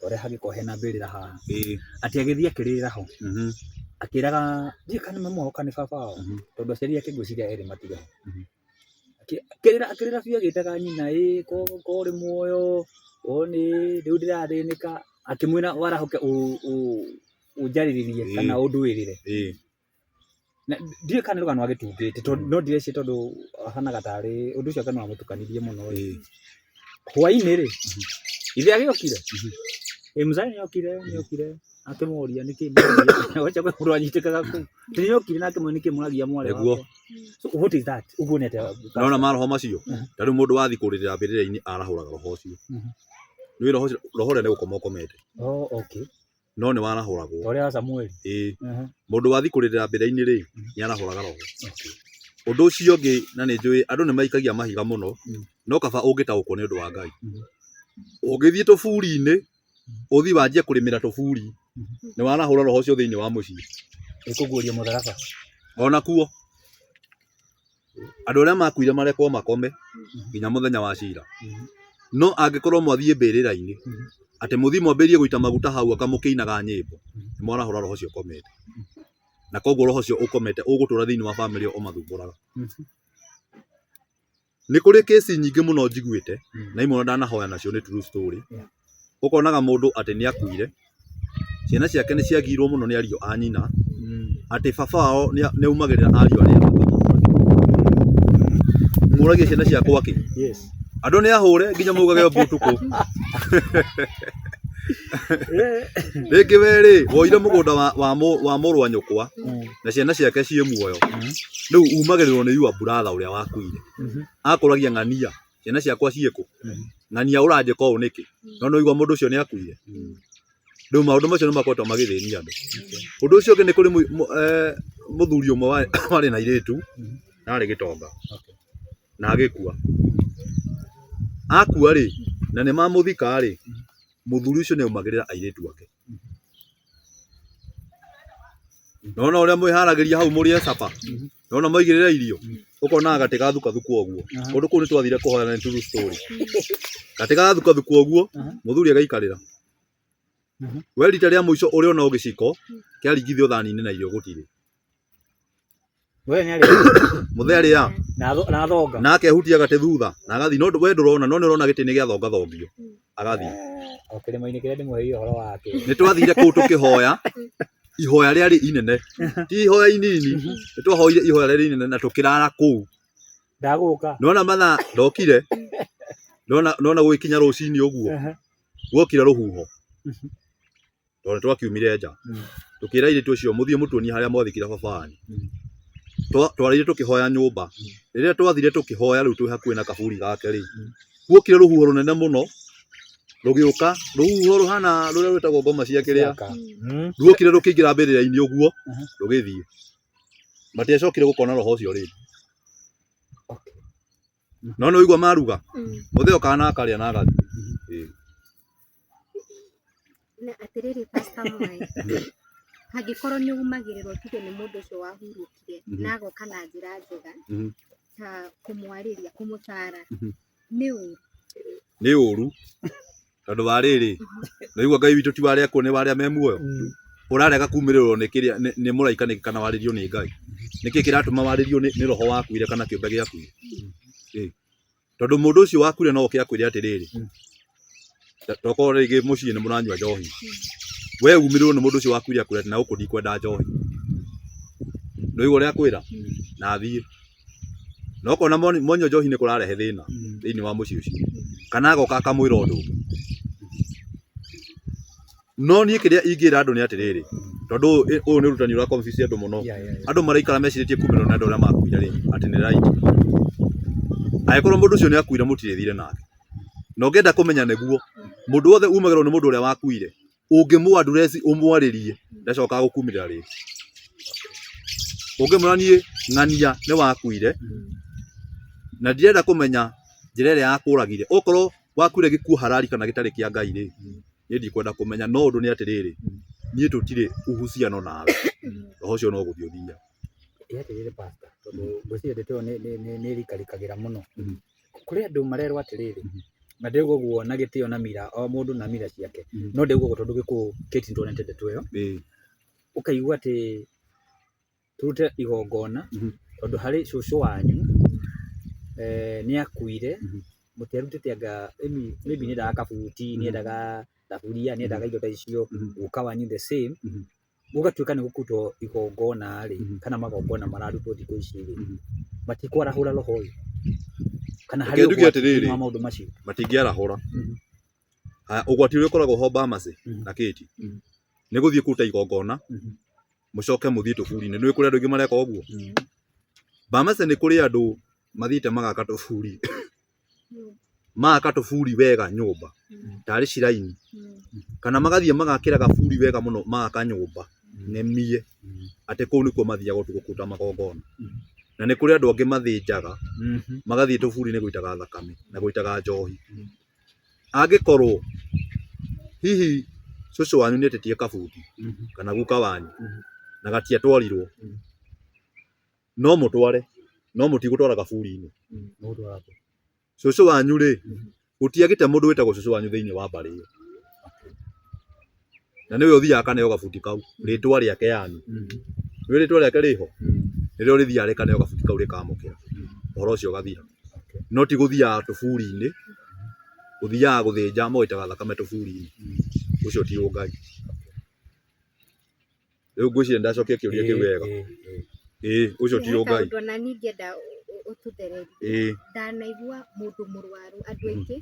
ũrĩa hangĩkorwo hena mbĩrĩra haha, atĩ agĩthiĩ akĩrĩrĩra ho, akĩraga ndiũĩ kana nĩ mami wao kana nĩ baba wao, tondũ aciari ake ngwĩciria erĩ matirĩ ho. Akĩrĩra akĩrĩra biũ agĩtaga nyina ĩ ko ũrĩ muoyo, ko nĩ rĩu ndĩrathĩnĩka, akĩmwĩra warahũke ũnjarĩrĩrie kana ũndũĩrĩre. Na ndiũĩ kana nĩ rũgano agĩtungĩte tondũ no ndireciria tondũ ahanaga tarĩ ũndũ ũcio anga nĩ wamũtukanirie mũno rĩ. Hwainĩ rĩ, ithe agĩokire, ĩ mzee nĩokire nĩokire akĩmoria nĩkĩ mũragia wacha kwĩ mũndũ wanyitĩkaga kũu nĩokire na akĩmoria nĩkĩ mũragia mwarĩ Nĩguo. wakwa. So what is that? Ũguo nĩ atĩa? Nona maroho macio ta rĩu mũndũ wathiĩ kũrĩrĩra mbĩrĩra-inĩ arahũraga roho ũcio. Nĩũĩ roho ũcio roho ũrĩa nĩ gũkoma ũkomete. Oh, okay. No nĩ warahũragwo. Ta ũrĩa wa Samueli. Ĩĩ. Mũndũ wathiĩ kũrĩrĩra mbĩrĩra-inĩ rĩ, nĩ arahũraga roho. Ũndũ ũcio ũngĩ na nĩ njũĩ andũ nĩ maikagia mahiga mũno, no kaba ũngĩtaũkwo nĩ ũndũ wa Ngai. Ũngĩthiĩ tũburi-inĩ, ũthiĩ wanjie kũrĩmĩra tũburi, nĩ warahũra roho ũcio thĩinĩ wa mũciĩ. Ĩkũguũria mũtharaba. Ona kuo. Andũ arĩa makuire marekwo makome nginya mũthenya wa cira. No angĩkorwo mwathiĩ mbĩrĩra-inĩ atĩ mũthiĩ mwambĩrĩrie gũita maguta hau anga mũkĩinaga nyĩmbo, nĩ mwarahũra roho ũcio ũkomete. Na koguo roho ũcio ũkomete ũgũtũra thĩinĩ wa bamĩrĩ ĩyo ũmathumbũraga. Nĩ kũrĩ kĩci nyingĩ mũno njiguĩte na imwe ona ndanahoya nacio nĩ true story. Ũkonaga mũndũ atĩ nĩ akuire, ciana ciake nĩ ciagirwo mũno nĩ ariũ a nyina, atĩ baba wao nĩ aumagĩrĩra ariũ arĩa akamahũra. Mũragia ciana ciakwa kĩ? Yes. Andũ nĩ ahũre nginya maugage mbu ũtukũ. Rĩngĩ we rĩ, woire mũgũnda wa, wa, mũ- wa mũrũ wa nyũkwa na ciana ciake ciĩ muoyo. Rĩu umagĩrĩrwo nĩ your brother ũrĩa wakuire. Akũragia ng'ania, ciana ciakwa ciĩkũ? Ng'ania ũranjĩka ũũ nĩkĩ? No nĩ waigua mũndũ ũcio nĩ akuire. Rĩu maũndũ macio nĩ makoretwo magĩthĩnia andũ. Ũndũ ũcio ũngĩ nĩ kũrĩ mũthuri ũmwe warĩ na airĩtu na arĩ gĩtonga na agĩkua. Akua rĩ, na nĩ mamũthika rĩ, mũthuri ũcio nĩ aumagĩrĩra airĩtu ake. Nona ũrĩa mwĩharagĩria hau mũrĩe capa, nona mwaigĩrĩra irio, ũkonaga gatĩ gathukathuku ũguo. Kũndũ kũu nĩ twathire kũhoya na nĩ true story. Gatĩ gathukathuku ũguo, mũthuri agaikarĩra. We rita rĩa mũico ũrĩona gĩciko kĩaringithio thani-inĩ na irio gũtirĩ. We nĩ arĩ Mũthee arĩa na athonga. na akehutia gatĩ thutha na agathiĩ, no we ndũrona, no nĩ ũrona gĩtĩ nĩ gĩathongathongio agathiĩ. O kĩrĩma-inĩ kĩrĩa ndĩmũheire ũhoro wake. Nĩ twathire kũu tũkĩhoya ihoya rĩarĩ inene, ti ihoya inini, nĩ twahoire ihoya rĩarĩ inene na tũkĩrara kũu. Ndagũka. Nona mathaa ndokire, nona nona gũgĩkinya rũcinĩ ũguo guokire rũhuho tondũ nĩ twakiumire nja. Tũkĩra airĩtu acio mũthiĩ mũtuonie harĩa mwathikire baba wanyu. Twarĩire tũkĩhoya nyũmba. Rĩrĩa twathire tũkĩhoya rĩu twĩ hakuhĩ na kaburi gake rĩ, guokire rũhuho rũnene mũno rũgĩũka, rũhuho rũhana rũrĩa rwĩtagwo ngoma cia kĩrĩa, ruokire rũkĩingĩra mbĩrĩra-inĩ ũguo rũgĩthiĩ. Matiacokire gũkona roho ũcio rĩngĩ. No nĩ ũigua maruga, mũthee okaga na akarĩa na agathiĩ. Ĩĩ. Na atĩrĩrĩ Pastor Mwai, angĩkorwo nĩ umagĩrĩrwo tuge nĩ mũndũ ũcio wahurũkire na agoka na njĩra njega ta kũmwarĩria, kũmũtara, nĩ ũru? Nĩ ũru tondũ wa rĩrĩ, nĩwaigua Ngai witũ ti wa arĩa akuũ nĩ wa arĩa me muoyo. Ũrarega kumĩrĩrwo nĩ kĩrĩa nĩ mũraika nĩkĩ kana warĩrio nĩ Ngai? Nĩkĩ kĩratũma warĩrio nĩ roho wakuire kana kĩũmbe gĩakuire? Ĩĩ. Tondũ mũndũ ũcio wakuire no oke akwĩre atĩrĩrĩ, tokorwo rĩngĩ mũciĩ nĩ mũranyua njohi, we umĩrĩrwo nĩ mũndũ ũcio wakuire akwĩre atĩ na gũkũ ndikwenda njohi. Nĩwaigua ũrĩa akwĩra? Na athiĩ. Na ũkona mwanyua njohi nĩ kũrarehe thĩna thĩinĩ wa mũciĩ ũcio. Kana agoka akamwĩra ũndũ ũngĩ. No niĩ kĩrĩa ingĩra andũ nĩ atĩrĩrĩ, tondũ ũyũ nĩ ũrutani ũra confuse andũ mũno. Andũ maraikara mecirĩtie kumĩrwo nĩ andũ arĩa makuire rĩ, atĩ nĩ right. Angĩkorwo mũndũ ũcio nĩ akuire mũtirĩ thirĩ nake. Na ũngĩenda kũmenya nĩguo, mũndũ wothe umagĩrwo nĩ mũndũ ũrĩa wakuire, ũngĩmũ address ũmwarĩrie, ndacokaga gũkumĩrĩra rĩngĩ. Ũngĩmwĩra niĩ ng'ania nĩ wakuire, na ndirenda kũmenya njĩra ĩrĩa yakũragire. Okorwo wakuire gĩkuũ harari kana gĩtarĩ kĩa Ngai rĩ, niĩ ndikwenda kũmenya no ũndũ nĩ atĩrĩrĩ, niĩ tũtirĩ uhusiano nawe, roho ũcio no gũthiĩ ũthiaga. Ĩ atĩrĩrĩ pastor, tondũ ngwĩciria ndeto ĩyo nĩ ĩrikarikagĩra mũno. Kũrĩ andũ marerwo atĩrĩrĩ, na ndĩrauga ũguo na gĩtĩo na mira, o mũndũ na mira ciake, no ndĩrauga ũguo tondũ Gĩkũyũ Kate nĩtuonete ndeto ĩyo, ũkaigua atĩ tũrute igongona tondũ harĩ cũcũ wanyu nĩ akuire, mũtiarutĩte anga maybe nĩ endaga kabuti, nĩ endaga thaburia, nĩ endaga indo ta icio, guka wanyu the same, gũgatuĩka nĩ gũkũrutwo igongona rĩ, kana magongona mararutwo thikũ ici rĩ, matikwarahũra roho ũyũ? Kana harĩ Reke njuge ũgwati atĩrĩrĩ. thĩinĩ wa maũndũ macio? Matingĩarahũra. Haya, ũgwati ũrĩa ũkoragwo ho Bamasi na Kĩti nĩ gũthiĩ kũruta igongona mũcoke mũthiĩ tũburi-inĩ. Nĩũĩ kũrĩ andũ aingĩ mareka ũguo? Bamasi nĩ kũrĩ andũ mathiĩte magaka tũburi, magaka tũburi wega nyũmba tarĩ ciraini, kana magathiĩ magakĩra gaburi wega mũno magaka nyũmba ng'emie atĩ kũu nĩkuo mathiaga ũtukũ kũruta magongona. Na nĩ kũrĩ andũ angĩ mathĩnjaga magathiĩ tũburi-inĩ gũitaga thakame na gũitaga njohi. Angĩkorwo hihi cũcũ wanyu nĩ etĩtie kabuti kana guka wanyu na gatiatwarirwo, no mũtware. No mũtigũtwara kaburi-inĩ. Cũcũ wanyu rĩ, gũtiagĩte mũndũ wĩtagwo cũcũ wanyu thĩinĩ wa mbarĩ ĩyo. Na nĩwe ũthiaga akaneo gabuti kau, rĩtwa rĩake yani. Nĩũĩ rĩtwa rĩake rĩho? Nĩrĩo rĩthiaga rĩkaneo gabuti kau rĩkamũkĩra. Ũhoro ũcio ũgathira. No ti gũthiaga tũburi-inĩ, gũthiaga gũthĩnja mũgaitaga thakame tũburi-inĩ. Ũcio ti ũngai. Rĩu ngwĩciria nĩndacokia kĩũria kĩu wega. Ĩĩ, ũcio ti He ũngai. kaũndũ ona niĩ ingĩenda ũtũthererie. Ndanaigua mũndũ mũrwaru, andũ aingĩ,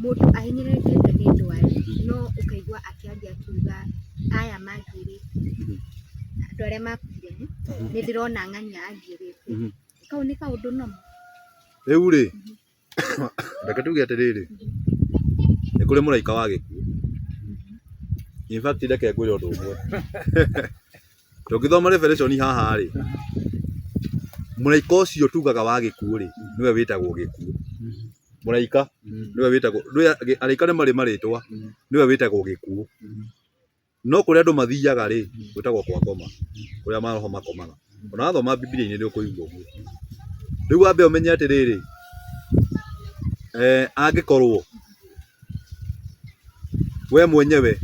mũndũ ahinyĩrĩrĩkĩte nĩ ndwari, no ũkaigua akĩaria akiuga aya mangĩrĩte, andũ arĩa makuire, nĩ ndĩrona ng'ania angĩrĩte. Kau nĩ kaũndũ normal? Rĩu rĩ, reke tuge atĩrĩrĩ, nĩ kũrĩ mũraika wa gĩkuũ. In fact reke ngwĩre ũndũ ũmwe. Tũngĩthoma Revelation haha rĩ, mũraika ũcio tugaga wa gĩkuũ rĩ, nĩwe wĩtagwo gĩkuũ. Mũraika nĩwe wĩtagwo, araika nĩ marĩ marĩtwa, nĩwe wĩtagwo gĩkuũ. No kũrĩa andũ mathiaga rĩ, gwĩtagwo kwa ngoma, kũrĩa maroho makomaga. Ona wathoma Bibilia-inĩ nĩ ũkũigua ũguo. Rĩu wambe ũmenye atĩrĩrĩ, angĩkorwo we mwenyewe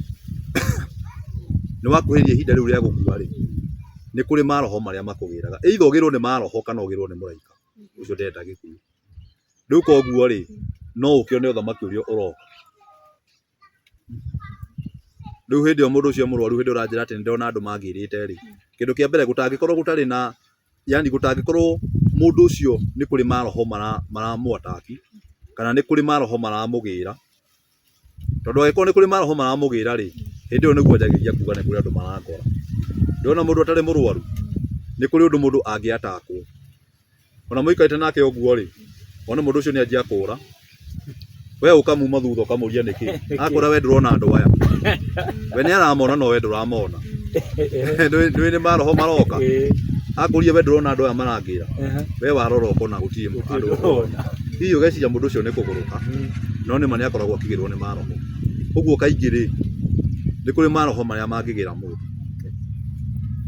nĩ wakuhĩrĩria ihinda rĩu rĩa gũkua rĩ, nĩ kũrĩ maroho marĩa makũgĩraga. Either ũgĩrwo nĩ maroho kana ũgĩrwo nĩ mũraika ũcio ũrenda gĩkuũ. Rĩu koguo rĩ, no ũkĩone ũthamaki ũrĩa ũroka. Rĩu hĩndĩ ĩyo mũndũ ũcio mũrwaru hĩndĩ ĩyo ũranjĩra atĩ nĩndĩrona andũ mangĩrĩte rĩ, kĩndũ kĩa mbere gũtangĩkorwo gũtarĩ na yani gũtangĩkorwo mũndũ ũcio nĩ kũrĩ maroho maramũ attack kana nĩ kũrĩ maroho maramũgĩra, tondũ angĩkorwo nĩ kũrĩ maroho maramũgĩra rĩ, hĩndĩ ĩyo nĩguo anjagĩrĩria kuga nĩ kũrĩ andũ marangora. Ndĩrona mũndũ atarĩ mũrwaru, nĩ kũrĩ ũndũ mũndũ angĩ attack wo. Ona mũikarĩte nake ũguo rĩ, wone mũndũ ũcio nĩ anjia kũra, we ũkamuma thutha ũkamũria nĩkĩ, akwĩra we ndũrona andũ aya, we nĩ aramona no we ndũramona, nĩ nĩ maroho maroka, akũria we ndũrona andũ aya marangĩra, we warora ũkona gũtirĩ andũ ũrona, hihi ũgeciria mũndũ ũcio nĩ kũgũrũka, no nĩ ma nĩ akoragwo akĩgĩrwo nĩ maroho, ũguo kaingĩ rĩ, nĩ kũrĩ maroho marĩa mangĩgĩra mũndũ.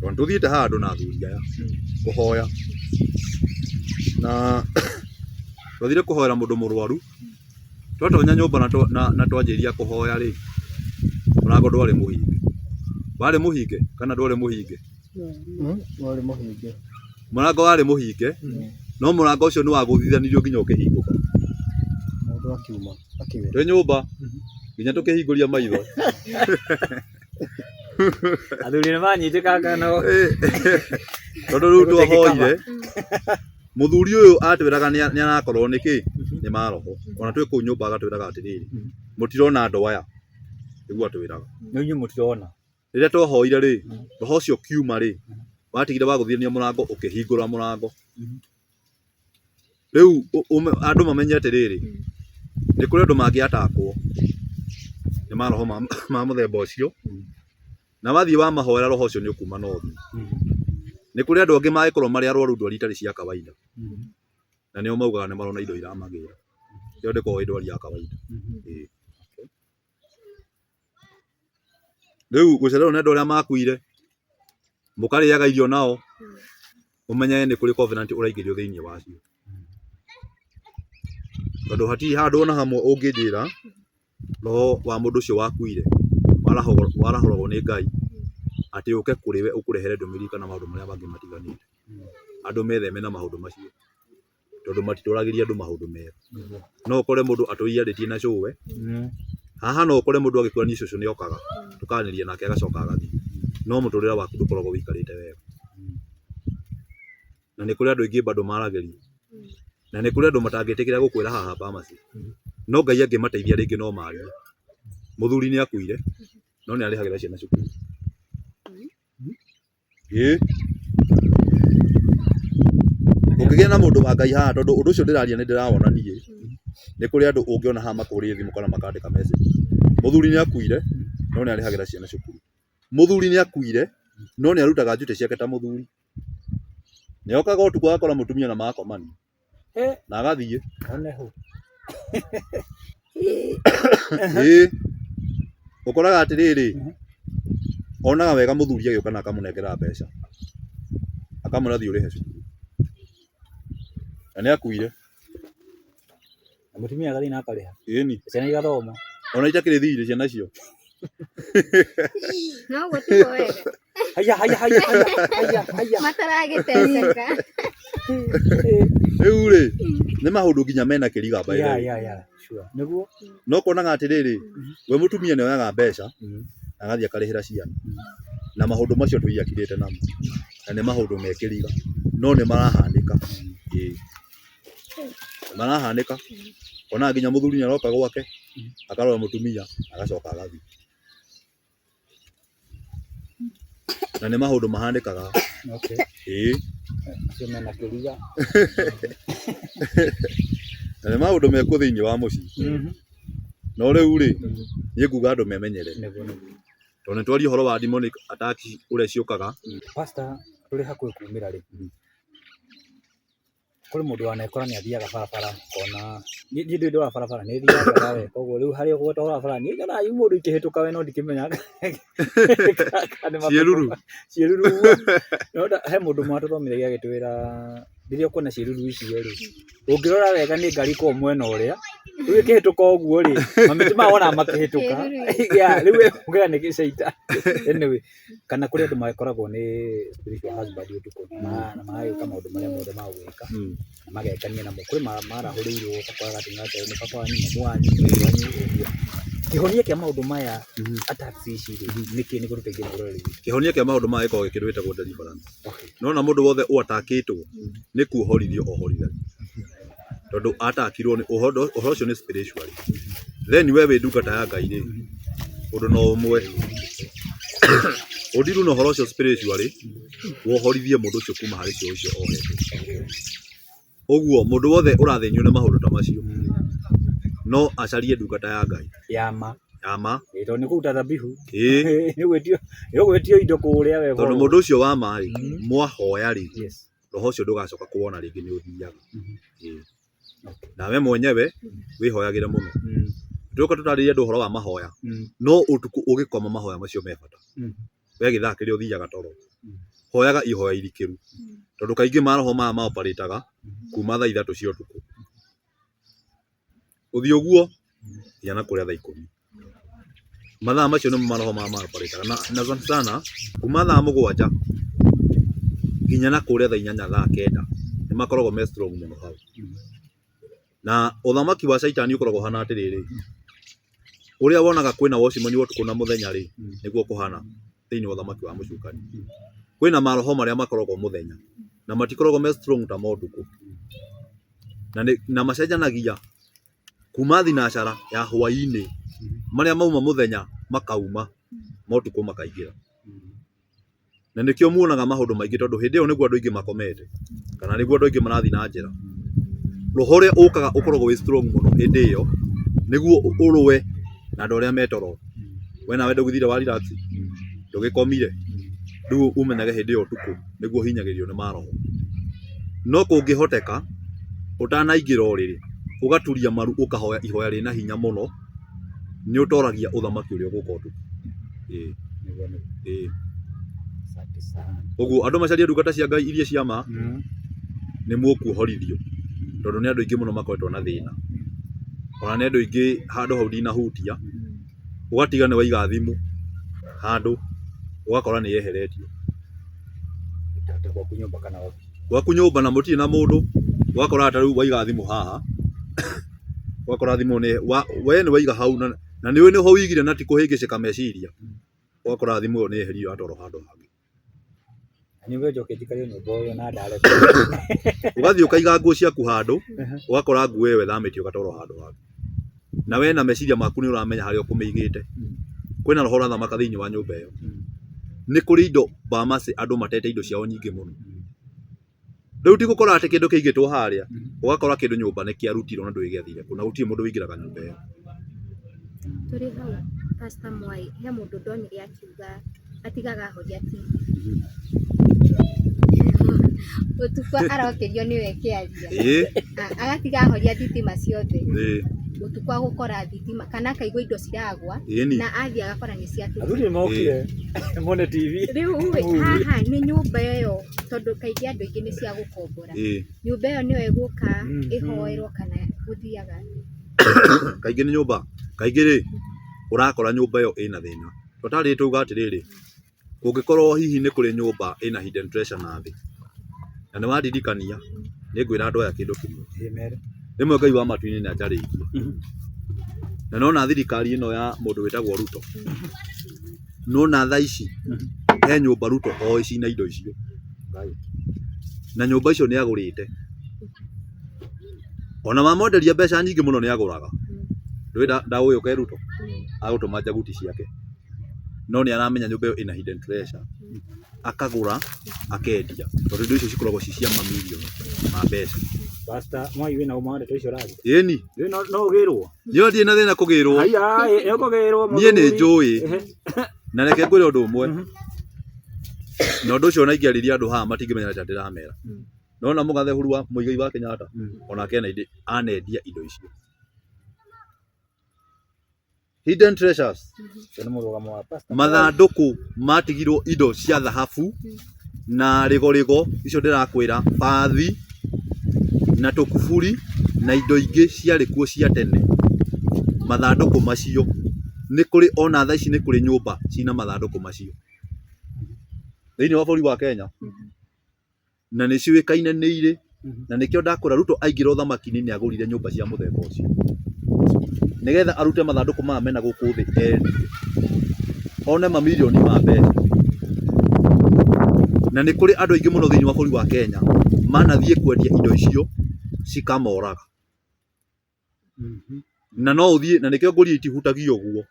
Tondũ tũthiĩte handũ na athuri aya kũhoya na twathire kũhoera mũndũ mũrwaru, twatonya nyũmba na twanjĩrĩria kũhoya rĩ, mũrango ndwarĩ mũhinge. Warĩ mũhinge kana ndwarĩ mũhinge? Warĩ mũhinge. Mũrango warĩ mũhinge, no mũrango ũcio nĩ wagũthithanirio nginya ũkĩhingũka. Mũndũ akiuma akĩgera. Twĩ nyũmba nginya tũkĩhingũria maitho. Athuri nĩ manyitĩkanga no Tondũ rĩu twahoire mũthuri ũyũ atwĩraga nĩ arakorwo nĩ kĩ nĩ maroho ona twĩ kũu nyũmba agatwĩraga atĩrĩrĩ mũtirona andũ aya nĩguo atwĩraga. Nĩ inyuĩ mũtirona. Rĩrĩa twahoire rĩ, roho ũcio ũkiuma rĩ, watigire wa gũthithania mũrango ũkĩhingũra mũrango. Rĩu andũ mamenye atĩrĩrĩ, nĩ kũrĩ andũ mangĩ attack wo nĩ maroho ma mũthemba ũcio, na wathiĩ wamahoera roho ũcio nĩ ũkuma na ũthiĩ. Nĩ kũrĩ andũ angĩ mangĩkorwo marĩ arwaru ndwari itarĩ cia kawaida, na nĩo maugaga nĩ marona indo iramagĩra. Ĩyo ndĩkoragwo ĩ ndwari ya kawaida. Ĩĩ. Rĩu gũcererwo nĩ andũ arĩa makuire, mũkarĩaga irio nao, ũmenye nĩ kũrĩ covenant ũraingĩrio thĩinĩ wacio. Tondũ hatirĩ handũ ona hamwe ũngĩnjĩra roho wa mũndũ ũcio wakuire warahũragwo nĩ Ngai atĩ ũke kũrĩ we ũkũrehere ndũmĩrĩri kana maũndũ marĩa mangĩ matiganĩte. Andũ metheme na maũndũ macio. Tondũ matitwaragĩria andũ maũndũ mega. No ũkore mũndũ atũire arĩtie na cũwe, haha no ũkore mũndũ agĩkua niĩ cũcũ nĩ okaga, tũkaranĩria nake agacoka agathiĩ. No mũtũrĩre waku ndũkoragwo ũikarĩte wega. Na nĩ kũrĩ andũ aingĩ bado maragĩria, na nĩ kũrĩ andũ matangĩtĩkĩra gũkwĩra haha pharmacy. No Ngai angĩmateithia rĩngĩ no marie. Mũthuri nĩ akuire, no nĩ arĩhagĩra ciana cukuru. Ĩĩ. Ũngĩgĩa na mũndũ wa Ngai haha tondũ ũndũ ũcio ndĩraria nĩ ndĩrawona niĩ, nĩ kũrĩ andũ ũngĩona haha makũhũrĩire thimũ kana makandĩka message. Mũthuri nĩ akuire no nĩ arĩhagĩra ciana cukuru. Mũthuri nĩ akuire no nĩ arutaga njutĩ ciake ta mũthuri. Nĩ okaga ũtukũ agakora mũtumia na magakomania. Na agathiĩ. One hau. Ĩĩ. Ũkoraga atĩrĩrĩ, onaga wega mũthuri agĩũka na akamũnengera mbeca. Akamwĩra thiĩ ũrĩhe cukuru. Na nĩ akuire. Na mũtumia agathiĩ na akarĩha. Ĩni. Ciana igathoma. Ona itakĩrĩ thirĩ ciana icio. No ũguo tiguo wega. Haya haya haya haya haya haya. Mataragĩteceka. Rĩu rĩ, nĩ maũndũ nginya mena kĩriga by the Yeah, way. yeah. Sure. Nĩguo. No konaga atĩrĩrĩ, we mũtumia nĩ oyaga mbeca agathiĩ akarĩhĩra ciana na maũndũ macio tũiyakirĩte namo na nĩ maũndũ me kĩriga no nĩ marahanĩka. Ĩĩ. Nĩ marahanĩka. Ona nginya mũthuri nĩ aroka gwake akarora mũtumia agacoka agathiĩ. Na nĩ maũndũ mahanĩkaga. Okay. Ĩĩ. Acio mena kĩriga. Na nĩ maũndũ mekuo thĩinĩ wa mũciĩ. No rĩu rĩ, niĩ nguga andũ memenyerere. Nĩguo nĩguo. Tondũ nĩ twaria ũhoro wa demonic attack ũrĩa ciũkaga. Pastor, tũrĩ hakuhĩ kumĩra rĩ, kũrĩ mũndũ wanekora nĩ athiaga barabara kona niĩ ndĩ ndora barabara nĩ thiaga we koguo rĩu harĩa ũgweta ũhoro wa barabara niĩ nyonaga mũndũ ikĩhĩtũka we no ndikĩmenyaga kana nĩ Ciĩruru. Ciĩruru ũguo. No he mũndũ ũmwe watũthomithagia agĩtwĩra rĩrĩa ũkuona ciĩruru icio rĩ, ũngĩrora wega nĩ ngari ĩkoragwo mwena ũrĩa, rĩu ĩkĩhĩtũka ũguo rĩ, mamĩtĩ maya wonaga makĩhĩtũka. Yeah, rĩu ũngĩra nĩ gĩcaita. Anyway, kana kũrĩ andũ makoragwo nĩ spiritual husband ũtukũ na magagĩka maũndũ marĩa mothe ma gwĩka na magekania namo. Kwĩ marahũrĩirwo ũgakoraga atĩ nĩ baba wanyu, mamu wanyu, mũrũ wanyu ũguo. Kĩhonia kĩa maũndũ maya attacks ici rĩ, nĩkĩ nĩguo tũteithie mũroreri witũ? Kĩhonia kĩa maũndũ maya gĩkoragwo gĩ kĩndũ gĩtagwo deliverance. Nona mũndũ wothe ũatakĩtwo nĩ kuohorithio ohorithagio. Tondũ atakirwo nĩ ũhoro ũhoro ũcio nĩ spiritually. Then we wĩ ndungata ya Ngai rĩ, ũndũ no ũmwe. Ũndiru na ũhoro ũcio spiritually, wohorithie mũndũ ũcio kuma harĩ cio ũcio ohetwo. Ũguo mũndũ wothe ũrathĩnio nĩ maũndũ ta macio no acarie ndungata ya Ngai Ya ma. ya ma. Ĩ, tondũ nĩ kũruta thabihu. Ĩĩ, Nĩ gwĩtio nĩ ũgwĩtio indo kũrĩa we. tondũ mũndũ ũcio wa ma rĩ, mwahoya rĩ, Yes. roho ũcio ndũgacoka kuwona rĩngĩ nĩ ũthiaga. Ĩĩ. Nawe mwenyewe wĩhoyagĩre mũno. Tũka tũtarĩrie andũ ũhoro wa mahoya, no ũtukũ ũgĩkoma mahoya macio me bata. We gĩthaa kĩrĩa ũthiaga toro, hoyaga ihoya irikĩru, tondũ kaingĩ maroho maya maoparĩtaga kuma thaa 3 cia ũtukũ. Ũthiĩ ũguo nginya na kũrĩa thaa 10. Mathaa macio nĩmo maroho maya maoparĩtaga na sana sana kuma thaa 7 nginya na kũrĩa thaa 8 thaa 9 nĩ makoragwo me strong mũno hau. Na ũthamaki wa caitani ũkoragwo ũhana atĩrĩrĩ, ũrĩa wonaga kwĩna watchman ũtukũ na mũthenya rĩ, nĩguo kũhana thĩinĩ wa ũthamaki wa mũcukani. Kwĩna maroho marĩa makoragwo mũthenya na matikoragwo me strong ta ma ũtukũ. Na macenjanagia kuma thinacara ya hwaĩ-inĩ, marĩa mauma mũthenya makauma, ma ũtukũ makaingĩra. Na nĩkĩo muonaga maũndũ maingĩ tondũ hĩndĩ ĩyo nĩguo andũ aingĩ makomete kana nĩguo andũ aingĩ marathiĩ na njĩra. Roho ũrĩa ũkaga ũkoragwo wĩ strong mũno hĩndĩ ĩyo nĩguo ũrũe na andũ arĩa me toro. We nawe ndũgĩthire wa relax, ndũgĩkomire, rĩu ũmenyage hĩndĩ ĩyo ũtukũ nĩguo ũhinyagĩrĩrio nĩ maroho. No kũngĩhoteka ũtanaingĩra ũrĩrĩ ũgaturia maru ũkahoya ihoya rĩna hinya mũno, nĩ ũtoragia ũthamaki ũrĩa ũgũka ũtukũ. Ĩĩ. Ĩĩ. Ũguo andũ macarie ndungata cia Ngai iria cia ma nĩ mũkuohorithio tondũ nĩ andũ aingĩ mũno makoretwo na thĩna. Ona nĩ andũ aingĩ handũ hau ndinahutia, ũgatiga nĩ waiga thimũ handũ ũgakora nĩ yeheretio. Gwaku nyũmba kana wabici? Gwaku nyũmba na mũtirĩ na mũndũ, ũgakora ta rĩu waiga thimũ haha, ũgakora thimũ nĩ we nĩ waiga hau na nĩ ũĩ nĩho ũigire na ti kũhĩngĩcĩka meciria, ũgakora thimũ ĩyo nĩ yeherio yatwarwo handũ hangĩ. Nyũmba njoke njikare nyũmba ĩyo na ndare. Ũgathiĩ ũkaiga nguo ciaku handũ, ũgakora nguo ĩyo ĩthamĩtio ĩgatwarwo handũ hangĩ. Na we na meciria maku nĩ ũramenya harĩa ũkũmĩigĩte. Kwĩna roho ũrathamaka thĩinĩ wa nyũmba ĩyo. Nĩ kũrĩ indo Bamasi andũ matete indo ciao nyingĩ mũno. Rĩu ti gũkora atĩ kĩndũ kĩigĩtwo harĩa, ũgakora kĩndũ nyũmba nĩ kĩarutirwo na ndũĩ gĩathire kũ na gũtirĩ mũndũ ũingĩraga nyũmba ĩyo. Tũrĩ hau Pastor Mwai, he mũndũ ndonire akiuga atigaga ahoria TV. Ũtukũ arokĩrio nĩwe kĩaria. Ĩĩ. Agatiga ahoria thitima ciothe. Ĩĩ. Ũtukũ agũkora thitima kana akaigua indo ciragwa Ĩni. na athiĩ agakora nĩ ciatũka. Athuri nĩ mokire mone TV. Rĩu rĩ, haha nĩ nyũmba ĩyo, tondũ kaingĩ andũ aingĩ nĩ cia gũkombora. Nyũmba ĩyo nĩyo ĩgũka ĩhoerwo kana gũthiaga atĩa? Kaingĩ nĩ nyũmba, kaingĩ rĩ, ũrakora nyũmba ĩyo ĩna thĩna. Twatarĩria twauga atĩrĩrĩ, kũngĩkorwo hihi nĩ kũrĩ nyũmba ĩna hidden treasure na thĩ, na nĩ wandirikania, nĩ ngwĩra andũ aya kĩndũ kĩmwe. Ĩĩ mere. Rĩmwe Ngai wa matu-inĩ nĩ anjarĩirie. Na nona thirikari ĩno ya mũndũ wĩtagwo Ruto, nona thaa ici he nyũmba Ruto oĩ cina indo icio. Na nyũmba icio nĩ agũrĩte. Ona wamwenderia mbeca nyingĩ mũno nĩ agũraga. Ndũĩ ndaũĩ Ruto? Agũtũma njaguti ciake. No nĩ aramenya nyũmba ĩyo ĩna hidden treasure. Akagũra, akendia. Tondũ indo icio cikoragwo ci cia mamirioni ma mbeca. Pastor Mwai wĩna ũma wa ndeto icio ũraria? Ĩni. Rĩu no ũgĩrwo? Niĩ ndirĩ na thĩna kũgĩrwo. Haiya, nĩ ũkũgĩrwo Niĩ nĩ mũthuri. njũĩ. Na reke ngwĩre ũndũ ũmwe. Na ũndũ ũcio ona ingĩarĩria andũ haha matingĩmenya ta ndĩramera. Nona mũgathe Uhuru wa Muigai wa Kenyatta, onake anendia indo icio. Hidden treasures. Ũcio nĩ mũrũgamo wa pastor. Mathandũkũ matigirwo indo cia thahabu na rĩgorĩgo icio ndĩrakwĩra, bathi na tũkuburi na indo ingĩ ciarĩ kuo cia tene. Mathandũkũ macio nĩ kũrĩ ona thaa ici nĩ kũrĩ nyũmba cina mathandũkũ macio thĩinĩ wa bũrũri wa Kenya. Na nĩ ciũĩkaine nĩ irĩ na nĩkĩo ndakũra Ruto aingĩra ũthamaki-inĩ nĩ agũrire nyũmba cia mũthemba ũcio nĩgetha arute mathandũkũ maya mena gũkũ thĩ endie one mamirioni ma mbeca. Na nĩ kũrĩ andũ aingĩ mũno thĩinĩ wa bũrũri wa Kenya manathiĩ kwendia indo icio cikamoraga. Na no ũthiĩ, na nĩkĩo ngũria itihutagia ũguo,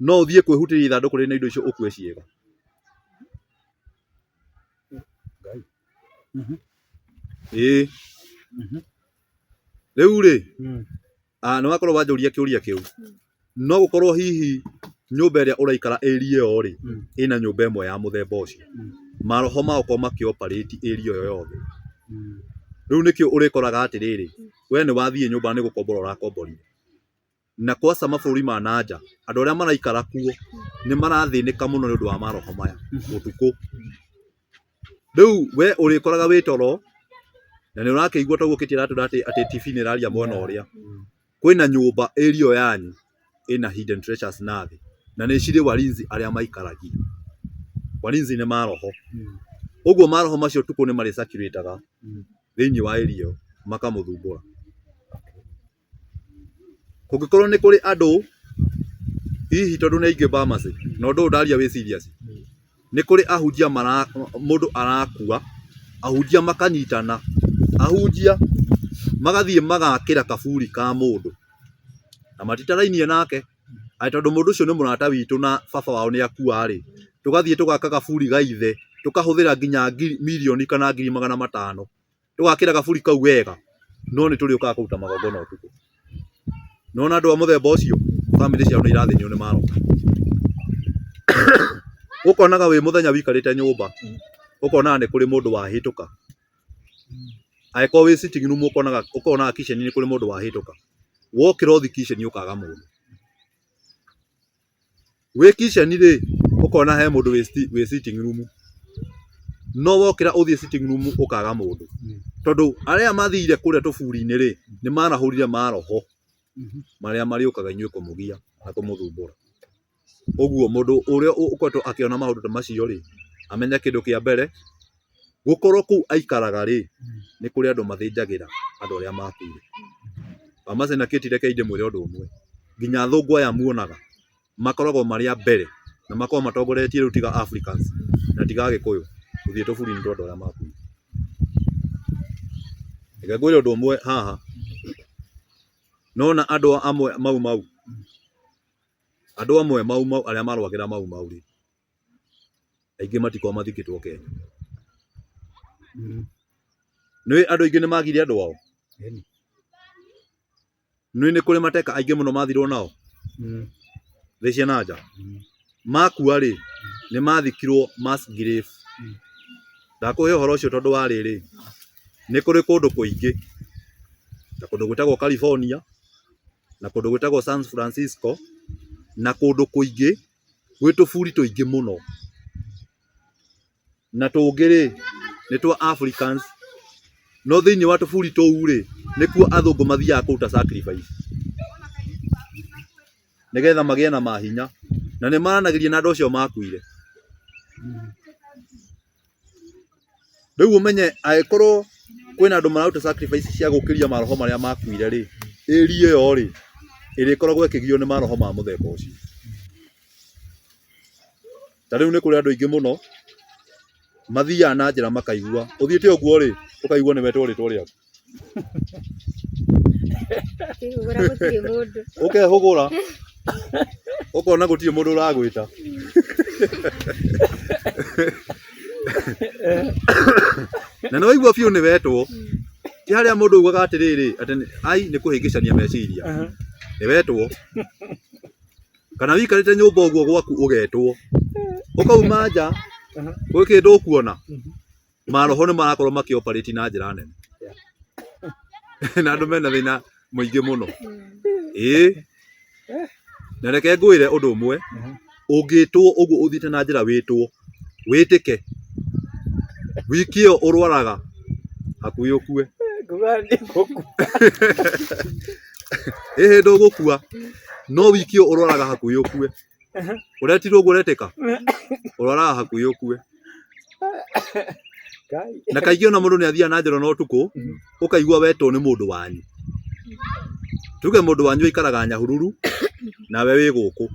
no ũthiĩ kwĩhutĩria ithandũkũ rĩna indo icio ũkue ciĩga. Ĩĩ. Rĩu rĩ, nĩ wakorwo wanjũria kĩũria kĩu, no gũkorwo hihi nyũmba ĩrĩa ũraikara area ĩyo rĩ, ĩna nyũmba ĩmwe ya mũthemba ũcio. Maroho magakorwo makĩ operate area ĩyo yothe. Rĩu nĩkĩo ũrĩkoraga atĩrĩrĩ, we nĩ wathiĩ nyũmba nĩ gũkombora ũrakomborire. Na kwaca mabũrũri ma na nja, andũ arĩa maraikara kuo nĩ marathĩnĩka mũno nĩ ũndũ wa maroho maya ũtukũ. Rĩu we ũrĩkoraga wĩ toro, na nĩ ũrakĩigua toguo Kĩti aratwĩra atĩ atĩ TV nĩ ĩraria mwena ũrĩa. Kwĩna nyũmba area ĩyo yanyu ĩna hidden treasures na thĩ, na nĩ cirĩ walinzi arĩa maikaragia. Walinzi nĩ maroho. Ũguo maroho macio ũtukũ nĩ marĩ circulate aga thĩinĩ wa area ĩyo makamũthumbũra. Kũngĩkorwo nĩ kũrĩ andũ hihi tondũ nĩ aingĩ Bamasĩ, na ũndũ ũyũ ndaria wĩ serious, nĩ kũrĩ ahunjia mara, mũndũ arakua, ahunjia makanyitana, ahunjia magathiĩ magakĩra kaburi ka mũndũ, na matitarainie nake, atĩ tondũ mũndũ ũcio nĩ mũrata witũ na baba wao nĩ akua rĩ, tũgathiĩ tũgaka kaburi ga ithe, tũkahũthĩra nginya ngiri, mirioni kana 500,000. Tũgakĩra gaburi kau wega, no nĩ tũrĩũkaga kũruta magongona ũtukũ. Nona andũ a mũthemba ũcio, bamĩrĩ ciao nĩ irathĩnio nĩ maroho. Ũkonaga wĩ mũthenya wĩikarĩte nyũmba, ũkonaga nĩ kũrĩ mũndũ wahĩtũka. Angĩkorwo wĩ sitting room ũkonaga ũkonaga kitchen nĩ kũrĩ mũndũ wahĩtũka. Wokĩra ũthiĩ kitchen ũkaga mũndũ. Wĩ kitchen rĩ, ũkona he mũndũ wĩ sitting room. No wokĩra ũthiĩ sitting room ũkaga mũndũ. Tondũ arĩa mathire kũrĩa tũburi-inĩ rĩ, nĩ marahũrire maroho marĩa marĩũkaga inyuĩ kũmũgia na kũmũthumbũra. Ũguo mũndũ ũrĩa ũkoretwo akĩona maũndũ ta macio rĩ, amenye kĩndũ kĩa mbere, gũkorwo kũu aikaraga rĩ, nĩ kũrĩ andũ mathĩnjagĩra andũ arĩa makuire. Wamacĩ na Kate rekei ndĩmwĩre ũndũ ũmwe, nginya athũngũ aya muonaga, makoragwo marĩ a mbere na makoragwo matongoretie rĩu tiga Africans na tiga Agĩkũyũ gũthiĩ tũburi-inĩ twa andũ arĩa makuire. Reke ngwĩre ũndũ ũmwe haha, nona andũ amwe mau mau, andũ amwe mau mau arĩa marũagĩra mau mau rĩ, aingĩ matikoragwo mathikĩtwo Kenya. Nĩũĩ andũ aingĩ nĩ magire andũ ao? Nĩũĩ nĩ kũrĩ mateka aingĩ mũno mathirwo nao thĩ cia na nja? Makua rĩ, nĩ mathikirwo mass grave. Ndakũhe ũhoro ũcio tondũ wa rĩrĩ, nĩ kũrĩ kũndũ kũingĩ ta kũndũ gwĩtagwo California. Na kũndũ gwĩtagwo San Francisco na kũndũ kũingĩ gwĩ tũburi tũingĩ mũno. Na tũngĩ rĩ, nĩ twa Africans, no thĩinĩ wa tũburi tũu rĩ, nĩkuo athũngũ mathiaga kũruta sacrifice nĩgetha magĩe na mahinya, na nĩ maranagĩria na andũ acio makuire. Rĩu ũmenye angĩkorwo kwĩna andũ mararuta sacrifice cia gũkĩria maroho marĩa makuire rĩ, area ĩyo rĩ, ĩrĩkoragwo ĩkĩgio nĩ maroho ma mũthemba ũcio. Ta rĩu nĩ kũrĩ andũ aingĩ mũno mathiaga na njĩra makaigua, ũthiĩte ũguo rĩ, ũkaigua nĩ wetwo rĩtwa rĩaku. Ũkĩhũgũra gũtirĩ mũndũ. Ũkehũgũra ũkona gũtirĩ mũndũ ũragwĩta. Na nĩ waigua biũ nĩ wetwo, ti harĩa mũndũ augaga atĩrĩrĩ, atĩ ai nĩ kũhĩngĩcania meciria. Nĩ wetwo. Kana wĩikarĩte nyũmba ũguo gwaku ũgetwo, ũkauma nja, gwĩ kĩndũ ũkuona, maroho nĩ marakorwo makĩ operate na njĩra nene. Na andũ mena thĩna mũingĩ mũno. Ĩĩ. Na reke ngwĩre ũndũ ũmwe, ũngĩtwo ũguo ũthiĩte na njĩra wĩtwo, wĩtĩke, wiki ĩyo ũrwaraga hakuhĩ ũkue. Nguga nĩ ngũkua. Ĩhĩ ndũgũkua, no wiki ĩyo ũrwaraga hakuhĩ ũkue. Ũretirwo ũguo ũretĩka? Ũrwaraga hakuhĩ ũkue. Ngai. Na kaingĩ ona mũndũ nĩ athiaga na njĩra ona ũtukũ, ũkaigua wetwo nĩ mũndũ wanyu. Tuge mũndũ wanyu aikaraga Nyahururu, nawe wĩ gũkũ.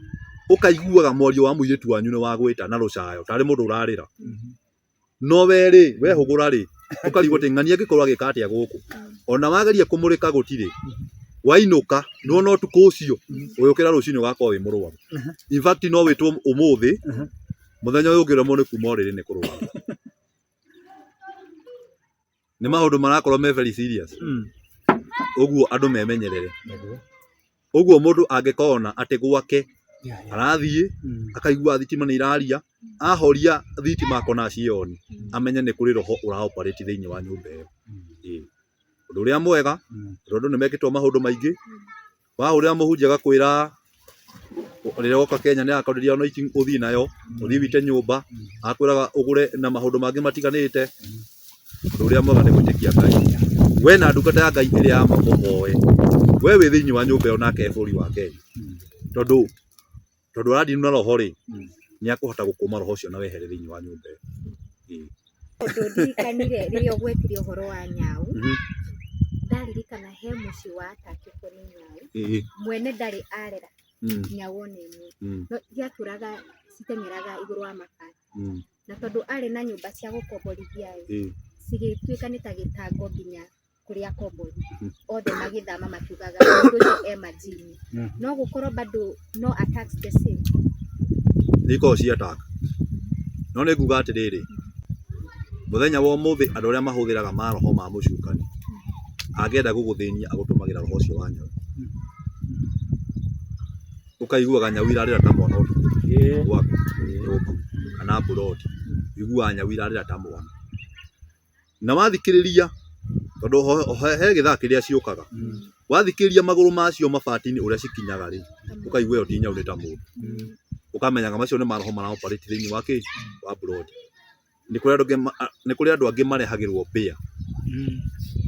Ũkaiguaga mwario wa mũirĩtu wanyu nĩ wagwĩta na rũcayo, tarĩ mũndũ ũrarĩra. No we rĩ, wehũgũra rĩ, ũkarigwo atĩ ng'ania angĩkorwo agĩka atĩa gũkũ. Ona wageria kũmũrĩka gũtirĩ. Wainũka, nĩwona ũtukũ ũcio, ũgĩũkĩra rũcinĩ ũgakorwo wĩ mũrwaru. In fact no wĩtwo ũmũthĩ, mũthenya ũyũ ũngĩ ũremwo nĩ kuma ũrĩrĩ nĩ kũrwara. Nĩ maũndũ marakorwo me very serious. Ũguo andũ memenyerere. Ũguo mũndũ angĩkona atĩ gwake arathiĩ akaigua thitima nĩ iraria, ahoria thitima akona ciĩ on, amenye nĩ kũrĩ roho ũra operate thĩinĩ wa nyũmba ĩyo. Ĩĩ. Ũndũ ũrĩa mwega, tondũ andũ nĩ mekĩtwo maũndũ maingĩ, wahũrĩra mũhunjia agakwĩra rĩrĩa woka Kenya nĩ arakwenderia anointing ũthiĩ nayo, ũthiĩ wite nyũmba, akwĩraga ũgũre na maũndũ mangĩ matiganĩte. Ũndũ ũrĩa mwega nĩ gwĩtĩkia Ngai. We na ndungata ya Ngai ĩrĩa ya ma mũhoe. We wĩ thĩinĩ wa nyũmba ĩyo nake e bũrũri wa Kenya. Tondũ tondũ aradini na roho rĩ, nĩ akũhota gũkũma roho ũcio na wehere thĩinĩ wa nyũmba ĩyo. Ĩĩ. Ũndũ ndirikanire rĩrĩa ũgwetire ũhoro wa nyau, ndaririkana he mũciĩ watakĩtwo nĩ nyau, mwene ndarĩ arera nyau ona ĩmwe, no ciatũraga citeng'eraga igũrũ wa mabati. Na tondũ arĩ na nyũmba cia gũkomborithia ĩ, cigĩtuĩka nĩ ta gĩtango nginya kũrĩ akombori othe magĩthama makiugaga mũndũ ũcio e majini. No gũkorwo bado no attacks the same. Nĩ ikoragwo ci attack. No nĩ nguga atĩrĩrĩ, mũthenya wa ũmũthĩ andũ arĩa mahũthĩraga maroho ma mũcukani, angĩenda gũgũthĩnia agũtũmagĩra roho ũcio wa nyau. Ũkaiguaga nyau irarĩra ta mwana ũtukũ gwaku nyũmba kana mburoti, ũiguaga nyau irarĩra ta mwana. Na wathikĩrĩria, tondũ he gĩthaa kĩrĩa ciũkaga, wathikĩrĩria magũrũ macio mabati-inĩ ũrĩa cikinyaga rĩ, ũkaigua ĩyo ti nyau nĩ ta mũndũ. Ũkamenyaga macio nĩ maroho mara operate thĩinĩ wa kĩ? Wa mburoti. Nĩ kũrĩ andũ angĩ nĩ kũrĩ andũ angĩ marehagĩrwo mbĩa.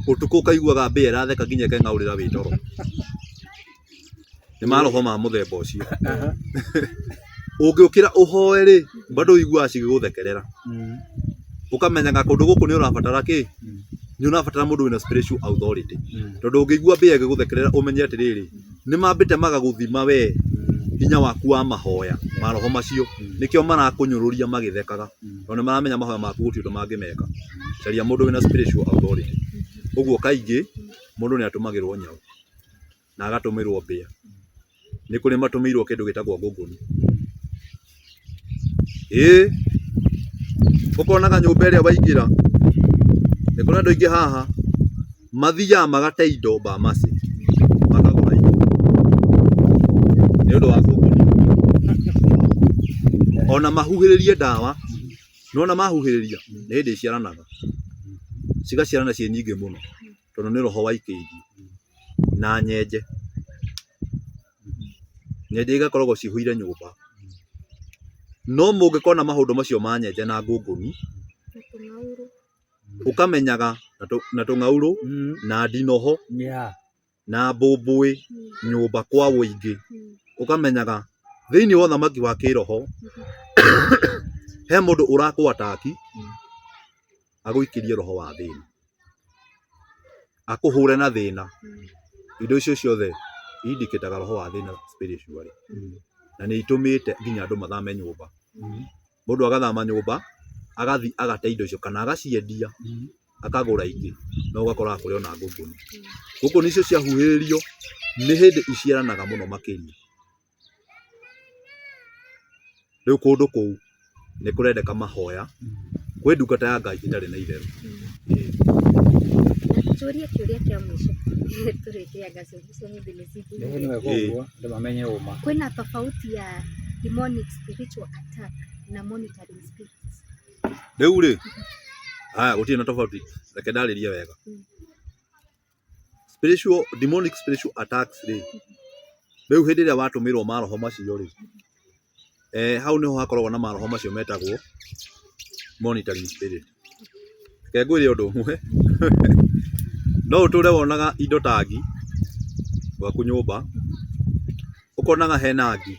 Ũtukũ ũkaiguaga mbĩa ĩratheka nginya ĩkeng'aũrĩra wĩ toro. Nĩ maroho ma mũthemba ũcio. Ũngĩũkĩra ũhoe rĩ, bado ũiguaga cigĩgũthekerera. Ũkamenyaga kũndũ gũkũ nĩ ũrabatara kĩ? Nĩ ũrabatara mũndũ wĩna spiritual authority. Tondũ ũngĩigua mbĩa ĩgĩgũthekerera ũmenye atĩrĩrĩ, nĩ mambĩte magagũthima we hinya waku wa mahoya maroho macio. Nĩkĩo marakũnyũrũria magĩthekaga. Tondũ nĩ maramenya mahoya maku gũtirĩ ũndũ mangĩmeka. Caria mũndũ wĩna spiritual authority. Ũguo kaingĩ mũndũ nĩ atũmagĩrwo nyau na agatũmĩrwo mbĩa. Nĩ kũrĩ matũmĩirwo kĩndũ gĩtagwo ngũngũni. Ĩĩ, ũkonaga nyũmba ĩrĩa waingĩra, nĩ kũrĩ andũ aingĩ haha mathiaga magate indo Bamasi, makagũra indo nĩ ũndũ wa ngũngũni. Ona mahuhĩrĩrie ndawa, nĩwona mahuhĩrĩria nĩ hĩndĩ iciaranaga, cigaciarana ciĩ nyingĩ mũno tondũ nĩ roho waikĩirio na nyenje. Nyenje igakoragwo cihũire nyũmba. No mũngĩkona maũndũ macio ma nyenje na ngũngũni, Na tũng'aurũ. ũkamenyaga na tũng'aurũ na ndinoho na mbũmbũĩ nyũmba kwa ũingĩ, ũkamenyaga thĩinĩ wa ũthamaki wa kĩroho he mũndũ ũrakũ attack agũikĩrie roho wa thĩna, akũhũre na thĩna. Indo icio ciothe indicataga roho wa thĩna spiritually, na nĩ itũmĩte nginya andũ mathame nyũmba. Mũndũ agathama nyũmba agathiĩ agate indo icio kana agaciendia akagũra ingĩ, no ũgakoraga kũrĩ ona ngũngũni. Ngũngũni icio ciahuhĩrĩrio nĩ hĩndĩ iciaranaga mũno makĩria. Rĩu kũndũ kũu nĩ kũrendeka mahoya kwĩ ndungata ya Ngai ĩtarĩ na itherũ. Na njũrie kĩũria kĩa mũico tũrĩkie anga ciũria cia ũmũthĩ nĩ Nĩ cingĩhire. wega ũguo andũ mamenye ũma. Kwĩna tofauti ya demonic spiritual attack na monitoring spirits. Rĩu rĩ, haya gũtirĩ na tofauti, reke ndarĩrie wega. Spiritual, demonic spiritual attacks rĩ, rĩu hĩndĩ ĩrĩa watũmĩrwo maroho macio rĩ, hau nĩho hakoragwo na maroho macio metagwo monitoring spirit. Reke ngwĩre ũndũ ũmwe, no ũtũre wonaga indo ta ngi gwaku nyũmba, ũkonaga hena ngi,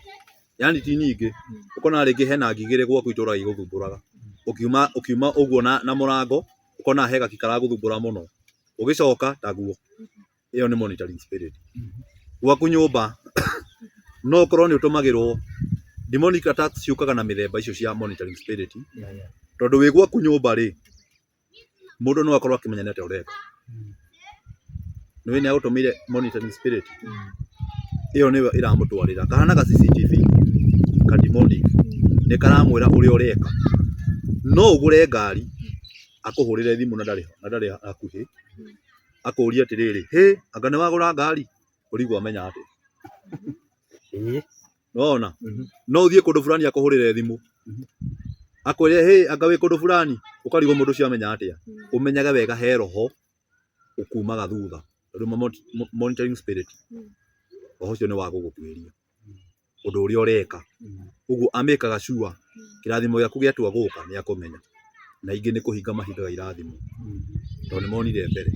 yani ti nyingĩ, ũkonaga rĩngĩ hena ngi igĩrĩ gwaku itũraga igũthumbũraga. Ũkiuma ũguo na mũrango, ũkonaga he gaki karagũthumbũra mũno, ũgĩcoka taguo. Ĩyo nĩ monitoring spirit. Gwaku nyũmba no ũkorwo nĩ ũtũmagĩrwo demonic attacks ciũkaga na mĩthemba icio cia monitoring spirit, tondũ wĩ gwaku nyũmba rĩ, mũndũ no akorwo akĩmenya nĩ atĩa ũreka. Nĩũĩ nĩ agũtũmĩire monitoring spirit, ĩyo nĩyo ĩramũtwarĩra, kahana ga CCTV ka demonic, nĩ karamwĩra ũrĩa ũreka. No ũgũre ngari akũhũrĩre thimũ na ndarĩ hakuhĩ, akũrie atĩrĩrĩ, hĩ anga nĩ wagũra ngari? Ũrigwo amenya atĩa? Nĩwona? No ũthiĩ kũndũ fulani akũhũrĩre thimũ akwĩre hĩ anga wĩ kũndũ fulani, ũkarigwo mũndũ ũcio amenya atĩa? Ũmenyage wega he roho ũkumaga thutha, tondũ monitoring spirit, roho ũcio nĩ wa gũgũtuĩria ũndũ ũrĩa ũreka. Ũguo amĩkaga sure kĩrathimo gĩaku gĩatua gũka nĩ akũmenya. Na ingĩ nĩ kũhinga mahingaga irathimo, tondũ nĩ monire mbere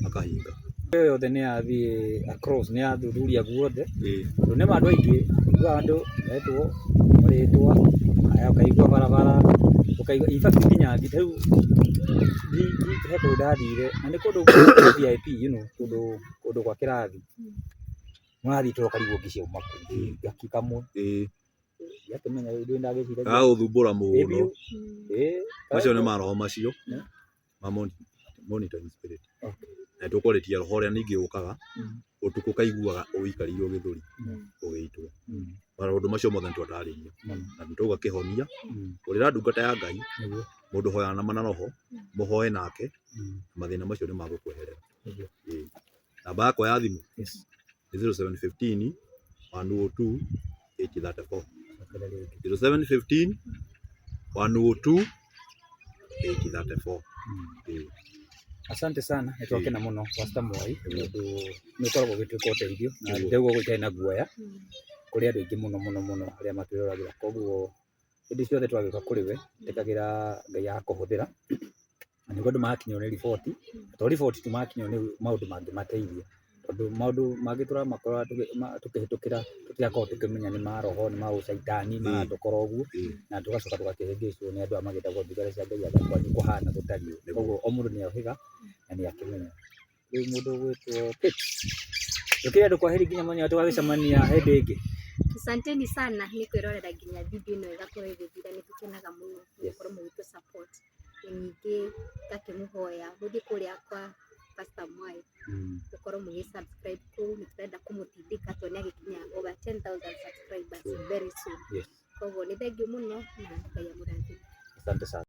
makahinga. Ĩyo yothe nĩ yathiĩ across, nĩ yathuthuria guothe, tondũ nĩ ma andũ aingĩ ũiguaga andũ metwo marĩtwa, haya ũkaigua barabara, ũkaigua in fact nginya rĩu he kũndũ ndathire na nĩ kũndũ VIP you know, kũndũ gwa kĩrathi, mũrathiĩ toro ũkarigwo ngi ciauma kũ, gaki kamwe, ndiakĩmenya rĩu ndũĩ ndagĩciragia. Gagũthumbũra mũno. Macio nĩ maroho macio ma monitoring spirit. Na tũkwarĩtie roho ũrĩa ningĩ ũkaga ũtukũ ũkaiguaga ũikarĩirwo gĩthũri ũgĩitwo. Maũndũ macio mothe nĩ twatarĩria na nĩ twauga kĩhonia ũrĩra ndungata ya Ngai, mũndũ ũhoyaga nama na roho, mũhoe nake, mathĩna macio nĩ magũkweherera. Namba yakwa ya thimũ nĩ 0715 102 834. 0715 102 834. Asante sana, nĩ twakena mũno Pastor Mwai tondũ nĩ ũkoragwo ũgĩtuĩka ũteithio na ndauga ũguo itarĩ na guoya kũrĩ andũ aingĩ mũno mũno mũno arĩa matwĩroragĩra, koguo hĩndĩ ciothe twagĩũka kũrĩ we ĩtĩkagĩra Ngai agakũhũthĩra na nĩguo andũ magakinyĩrwo nĩ riboti, to riboti tu magakinyĩrwo nĩ maũndũ mangĩmateithia tondũ maũndũ mangĩ tũramakora tũkĩhĩtũkĩra tũtirakorwo tũkĩmenya nĩ ma roho nĩ ma ũcaitani maratũkora ũguo na tũgacoka tũgakĩhĩngĩcwo nĩ andũ aya magĩtagwo ndungata cia Ngai anga kwanyu kũhana gũtariĩ ũũ, koguo o mũndũ nĩ ohĩga na nĩ akĩmenya. Rĩu mũndũ ũgwĩtwo Kate, tũkĩre andũ kwaheri nginya mũthenya ũrĩa tũgagĩcemania hĩndĩ ĩngĩ. Asanteni sana nĩ kwĩrorera nginya video ĩno ĩgakorwo ĩgĩthira, nĩ tũkenaga mũno nĩ gũkorwo mũgĩtũ support. Na ningĩ ngakĩmũhoya mũthiĩ kũrĩa kwa Pastor Mwai mũkorwo mũgĩ subscribe kũu, nĩ tũrenda kũmũtindĩka tuone agĩkinya over 10,000 subscribers very soon. Koguo nĩ thengiũ mũno na Ngai amũrathime. Asante sana.